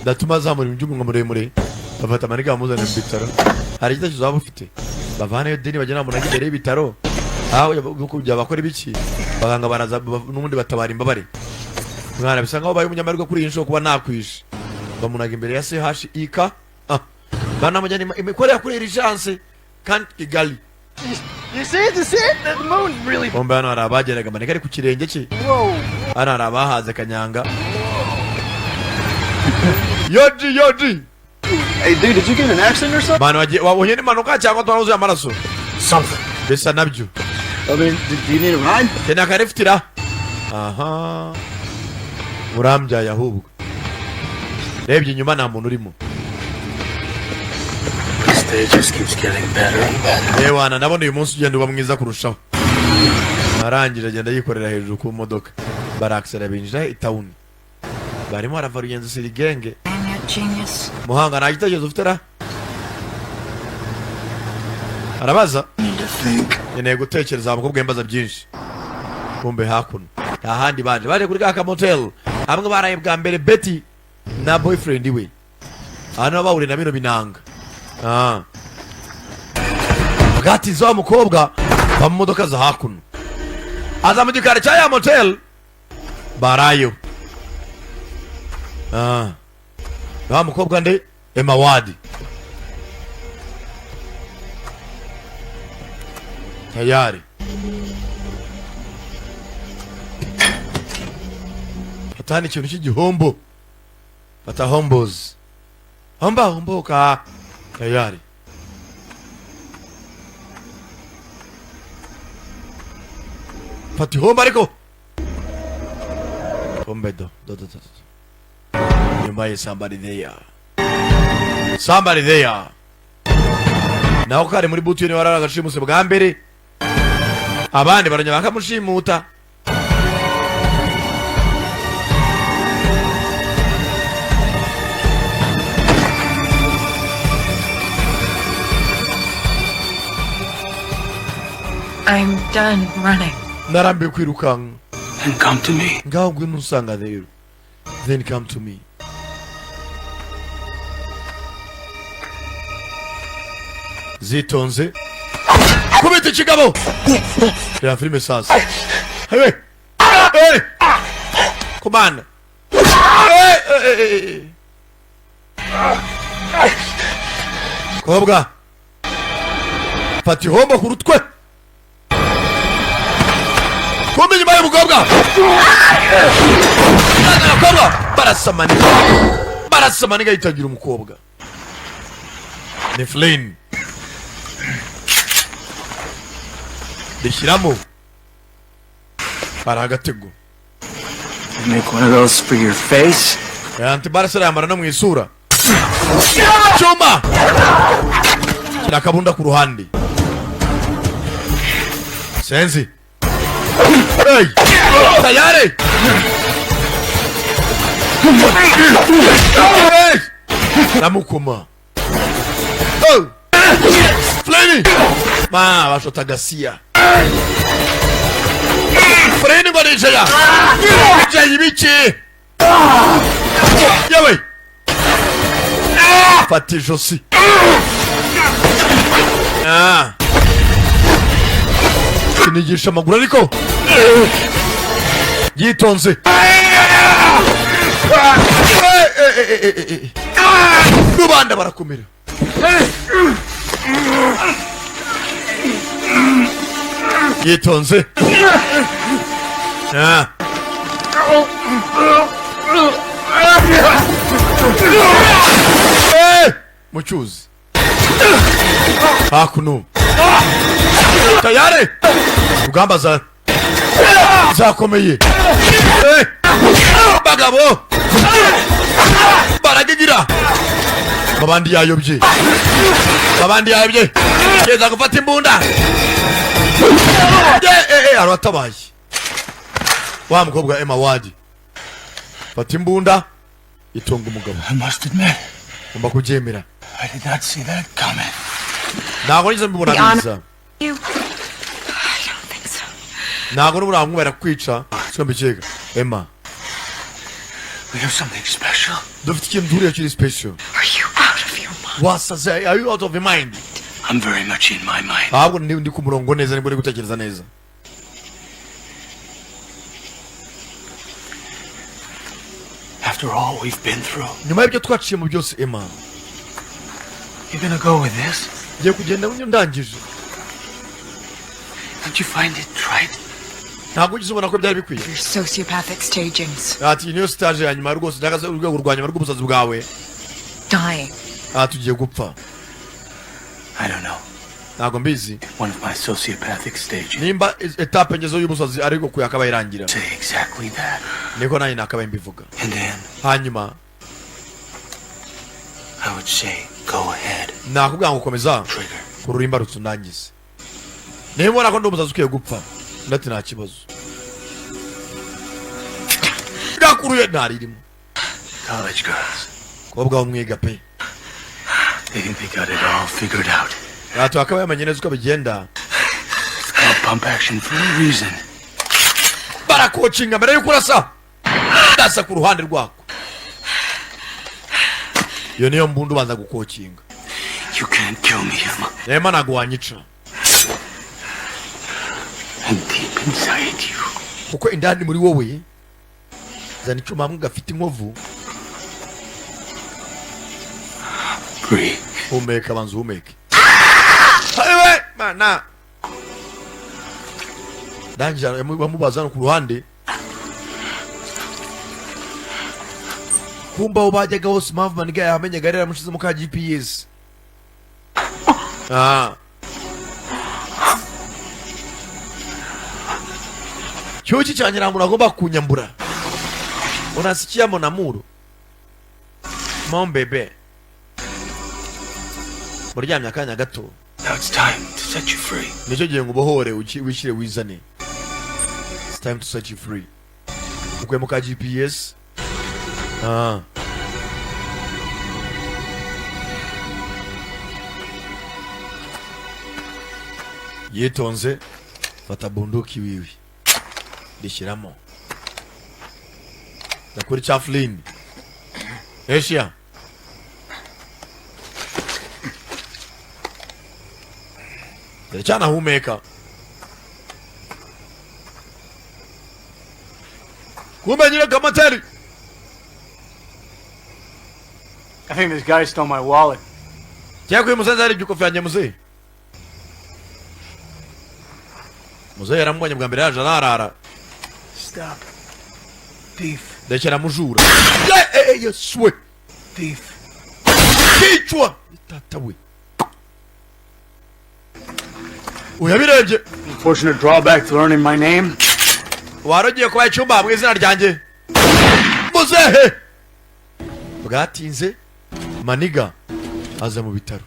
Ndatuma azamura iby'umunwa muremure. Bafata amaniga bamuzana mu bitaro. Hari igitekerezo waba ufite? Bavaneyo Deni, bagena umuntu imbere y'ibitaro aho kujya bakora ibiki. Abaganga baraza n'ubundi batabara imbabare. Mwana bisa nkaho baye umunyamahirwe kuri iyi nshuro kuba nakwishe. Bamunaga imbere ya CHIK, ah, banamujyana imikorere kuri urgence kandi Kigali. You see it? You see it? The moon's really. Bombe hano hari abageraga amanika ari ku kirenge cye. Hano hari abahaze kanyanga yoji yoji. Hey, dude, did you get in an accident or something? Abantu bagiye wabonye n'impanuka cyangwa twaruzuye amaraso? Something. Bisa nabyo. I mean, do you need a ride? Keneye akarefutira aha urambyaye. Ahubwo rebye inyuma nta muntu urimo. This day just keeps getting better and better. Ewana, ndabona uyu munsi ugenda uba mwiza kurushaho. Arangije agenda yikorera hejuru ku modoka, barakisera binjira itawuni. Barimo barava rugenzi sirigenge. I'm your genius. Muhanga, nta gitekerezo ufite ra? Arabaza. Need to think. Nkeneye gutekereza, abakobwa mbaza byinshi. Kumbe hakuno nta handi baje, baje kuri ka motel hamwe baraye bwa mbere Betty na boyfriend we. Hano bahuriye na bino binanga. Ah, bwatize wa mukobwa va mu modoka za hakuno, aza mu gikari cya ya motel barayo. Ah, wa mukobwa nde? Emma Ward tayari. Fata ikintu cy'igihombo, fata hombozi, homba homboka tayari. Fata ihombo ariko hombe do do do do do. Nyuma ye somebody there, somebody there. Naho kari muri butu niwe warara agashimuse bwa mbere, abandi barongera bakamushimuta. I'm done running. Narambiwe kwirukanka. Then come to me. Ngaho ngwino usanga rero. Then come to me. Zitonze kubita ikigabo. Reba filime sasa. Hey, hey, komanda. Hey, hey, hey, hey. Kobwa fata ihombo ku rutwe. Kumbe inyuma y'umukobwa, abakobwa barasamanika, barasamanika, yitangira umukobwa ni Flynn rishyiramo hari agatego. Make one of those for your face. Antibarase yambara no mu isura. Cyuma shyira akabunda ku ruhande. Senzi. Hey! Tayari! Hey! Namukoma. Oh! Flynn! Ma, bashota gasia. Flynn ngo nijeya. Nijeya ibiki? Yewe! Fata ijosi. Ah. Kinigisha amaguru ariko yitonze. Rubanda barakomera. Yitonze. Ah. Eh! Mu cyuzi hakuno tayari, urugamba za zakomeye. Eh! Bagabo baragigira, babandi yayobye, babandi yayobye, keza gufata imbunda. Eh, eh, eh, aratabaye wa mukobwa Emma Ward, fata imbunda itunga umugabo. I must admit, Ngomba kubyemera. I did not see that coming. Ntabwo nigeze mbibona The honor- biza. You. I don't think so. Ntabwo n'ubura bamwe kwica, siko mbikeka, Emma. We have something special. Dufite ikintu duhuriye kiri special. Are you out of your mind? Wasaze? Are you out of your mind? I'm very much in my mind. Ahubwo ndi ku murongo neza, nibwo ndi gutekereza neza. After all we've been through, Nyuma y'ibyo twaciye mu byose, Emma, you're gonna go with this? Ngiye kugenda ndangije. Don't you find it trite? Ntabwo ugeze ubona ko byari bikwiye? Your sociopathic stagings. Ati iyi niyo stage ya nyuma rwose, cyangwa se urwego rwa nyuma rw'ubusazi bwawe. Dying. Aha tugiye gupfa. I don't know. Ntabwo mbizi. One of my sociopathic stages. Nimba étape ngezo y'ubusazi ariko kuyakabaye irangira. Say exactly that. Niko nanjye nakabaye mbivuga. And then Hanyuma I would say, go ahead. nakubwira ngo komeza Trigger. ku rurimba rutsundangize. Niba ubona ko ndi umusazi ukwiye gupfa, ndati nta kibazo. Gakuruye ntaririmo. College girls. Kobwa wo mwiga pe. They think they got it all figured out. Ati akaba yamenye neza uko bigenda. It's called pump action for a reason. Barakocinga mbere y'uko urasa, ndasa ku ruhande rwako. Iyo niyo mbunda, ubanza gukokinga. You can't kill me, Emma. Rema, ntabwo wanyica. I'm deep inside you. Kuko indani muri wowe, zana icyuma hamwe gafite inkovu. Breathe. Humeka, banza uhumeke. Ayiwe mana, ndangije bamubaza hano ku ruhande. Kumba aho bajyaga hose, impamvu maniga yamenyaga yari yaramushyizemo ka GPS. Ah. Cyuki cyanjye ntabwo nagomba kunyambura. Unasikia mon amour, mon bébé, muryamye akanya gato. Now it's time to set you free. Nicyo gihe ngo ubohore, wishyire wizane. It's time to set you free. Ukuyemo ka GPS. Ah. Yitonze fata bunduki wiwe, rishyiramo ndakuri Chaplin Asia. Cyanahumeka kumbe nyine kamateri. I think this guy stole my wallet. Cyangwa uyu musaza yaribye ikofi yanjye. Muzehe, muzehe yaramubonye bwa mbere yaje ararara. Stop. Thief. Ndekera mujura. Eh, eh, yesu we! Thief. Kicwa tata we, uyabirebye. Unfortunate drawback to learning my name. Warogiye kubaha icyumba mu izina ryanjye, muzehe. Bwatinze maniga aza mu bitaro,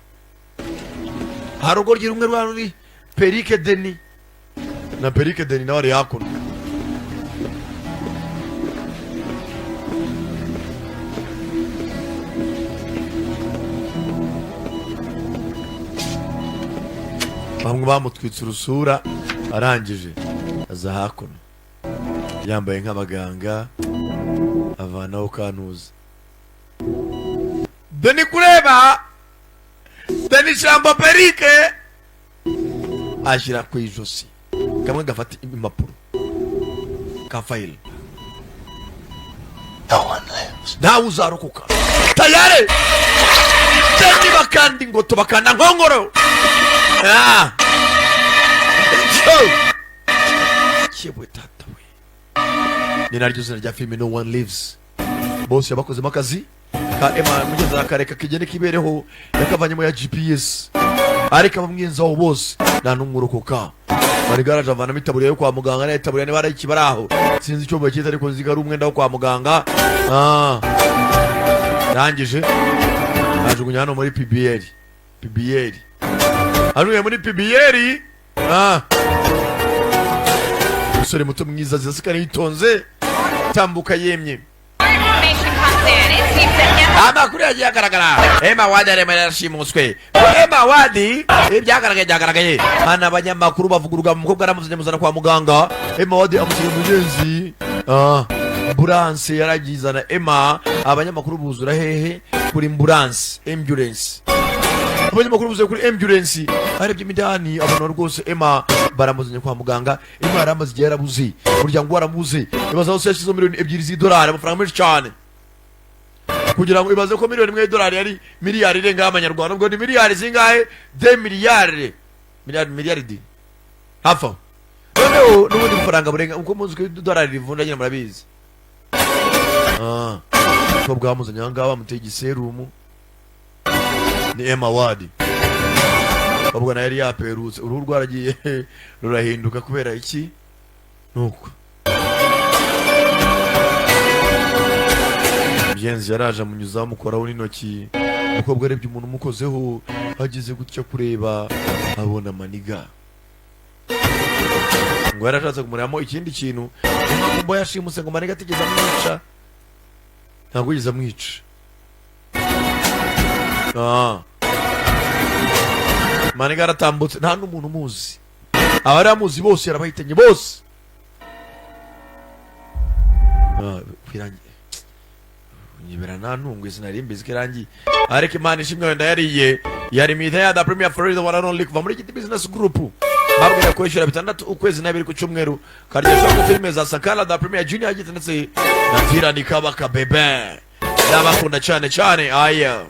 hari urugo rumwe rwa ruri perike deni na perike deni nawe ari hakuno. Bamwe bamutwitse urusura, arangije aza hakuno yambaye nk'abaganga, avanaho kantuza deni kureba deni shambo perike ashyira ku ijosi, kamwe gafata impapuro ka fayili. No one lives. Ntawe uzarokoka. Tayari deni bakanda ingoto, bakanda nkongoro. Ah. Oh. Yewe tata we, ni naryo zina rya filime, No One Lives. Bose yabakozemo akazi ka Emma. Mugenzi, akareka kigende kibereho, yakavanyemo ya GPS, ariko abamwenzaho bose nta n'umwe urokoka. Bari garaje, avanamo itaburiya yo kwa muganga. Nayo itaburiya niba ari ikibari aho, sinzi icyo bakita, ariko nzi ko ari umwenda wo kwa muganga. Ah. Rangije ajugunya hano muri PBL. PBL, ajugunya muri PBL. Ah. Umusore muto mwiza zizasikana, yitonze, tambuka yemye. Amakuru yagiye agaragara, Emma Wadi arimo yarashimuswe. Emma Wadi, ibyagaragaye byagaragaye hano. Abanyamakuru bavuguruga, umukobwa aramuzanye, amuzana kwa muganga. Emma Wadi amushyira mugenzi. Ah, ambulance yaragizana Emma. Abanyamakuru buzura hehe? Kuri ambulance, ambulance. Abanyamakuru buzuye kuri ambulance. Arebye imidani, abona rwose Emma baramuzanye kwa muganga. Emma yari amaze igihe yarabuze, umuryango waramuze. Ibaza hose yashyizeho miliyoni 2 z'idolari, amafaranga menshi cyane, kugira ngo ibaze ko miliyoni 1 y'idolari yari miliyari irenga y'amanyarwanda. Ubwo ni miliyari zingahe? De miliyari, miliyari, miliyaridi hafi aho. Noneho n'ubundi bufaranga burenga, uko muzi ko idolari rivunja nyine, murabizi. Ah, ko bwamuzanye aha ngaha, bamuteye igiserumu. Ni Emma Ward. Babwo nayo yari yaperutse, uruhu rwaragiye rurahinduka kubera iki? Nuko mugenzi yaraje amunyuzaho, amukoraho n'intoki. Umukobwa arebye umuntu umukozeho, ageze gutya kureba, abona maniga ngo yarashatse kumurebamo ikindi kintu. Ngo yashimuse, ngo maniga atigeze amwica, ntabwo yigeze amwica. Ah. Maniga aratambutse, nta n'umuntu umuzi. Abari bamuzi bose yarabahitanye bose. Ah, kwirangiye nyibera nta ntungu, sinari mbizi ko irangiye, ariko Imana ishimwe, wenda yariye yari mita ya The Premier Florida One and Only kuva muri Giti Business Group. Babwira kwishyura 6 ukwezi n'abiri ku cyumweru, karya ku filime za Sankara The Premier, Junior Giti ndetse na Virani Kabaka Bebe. Ndabakunda cyane cyane aya.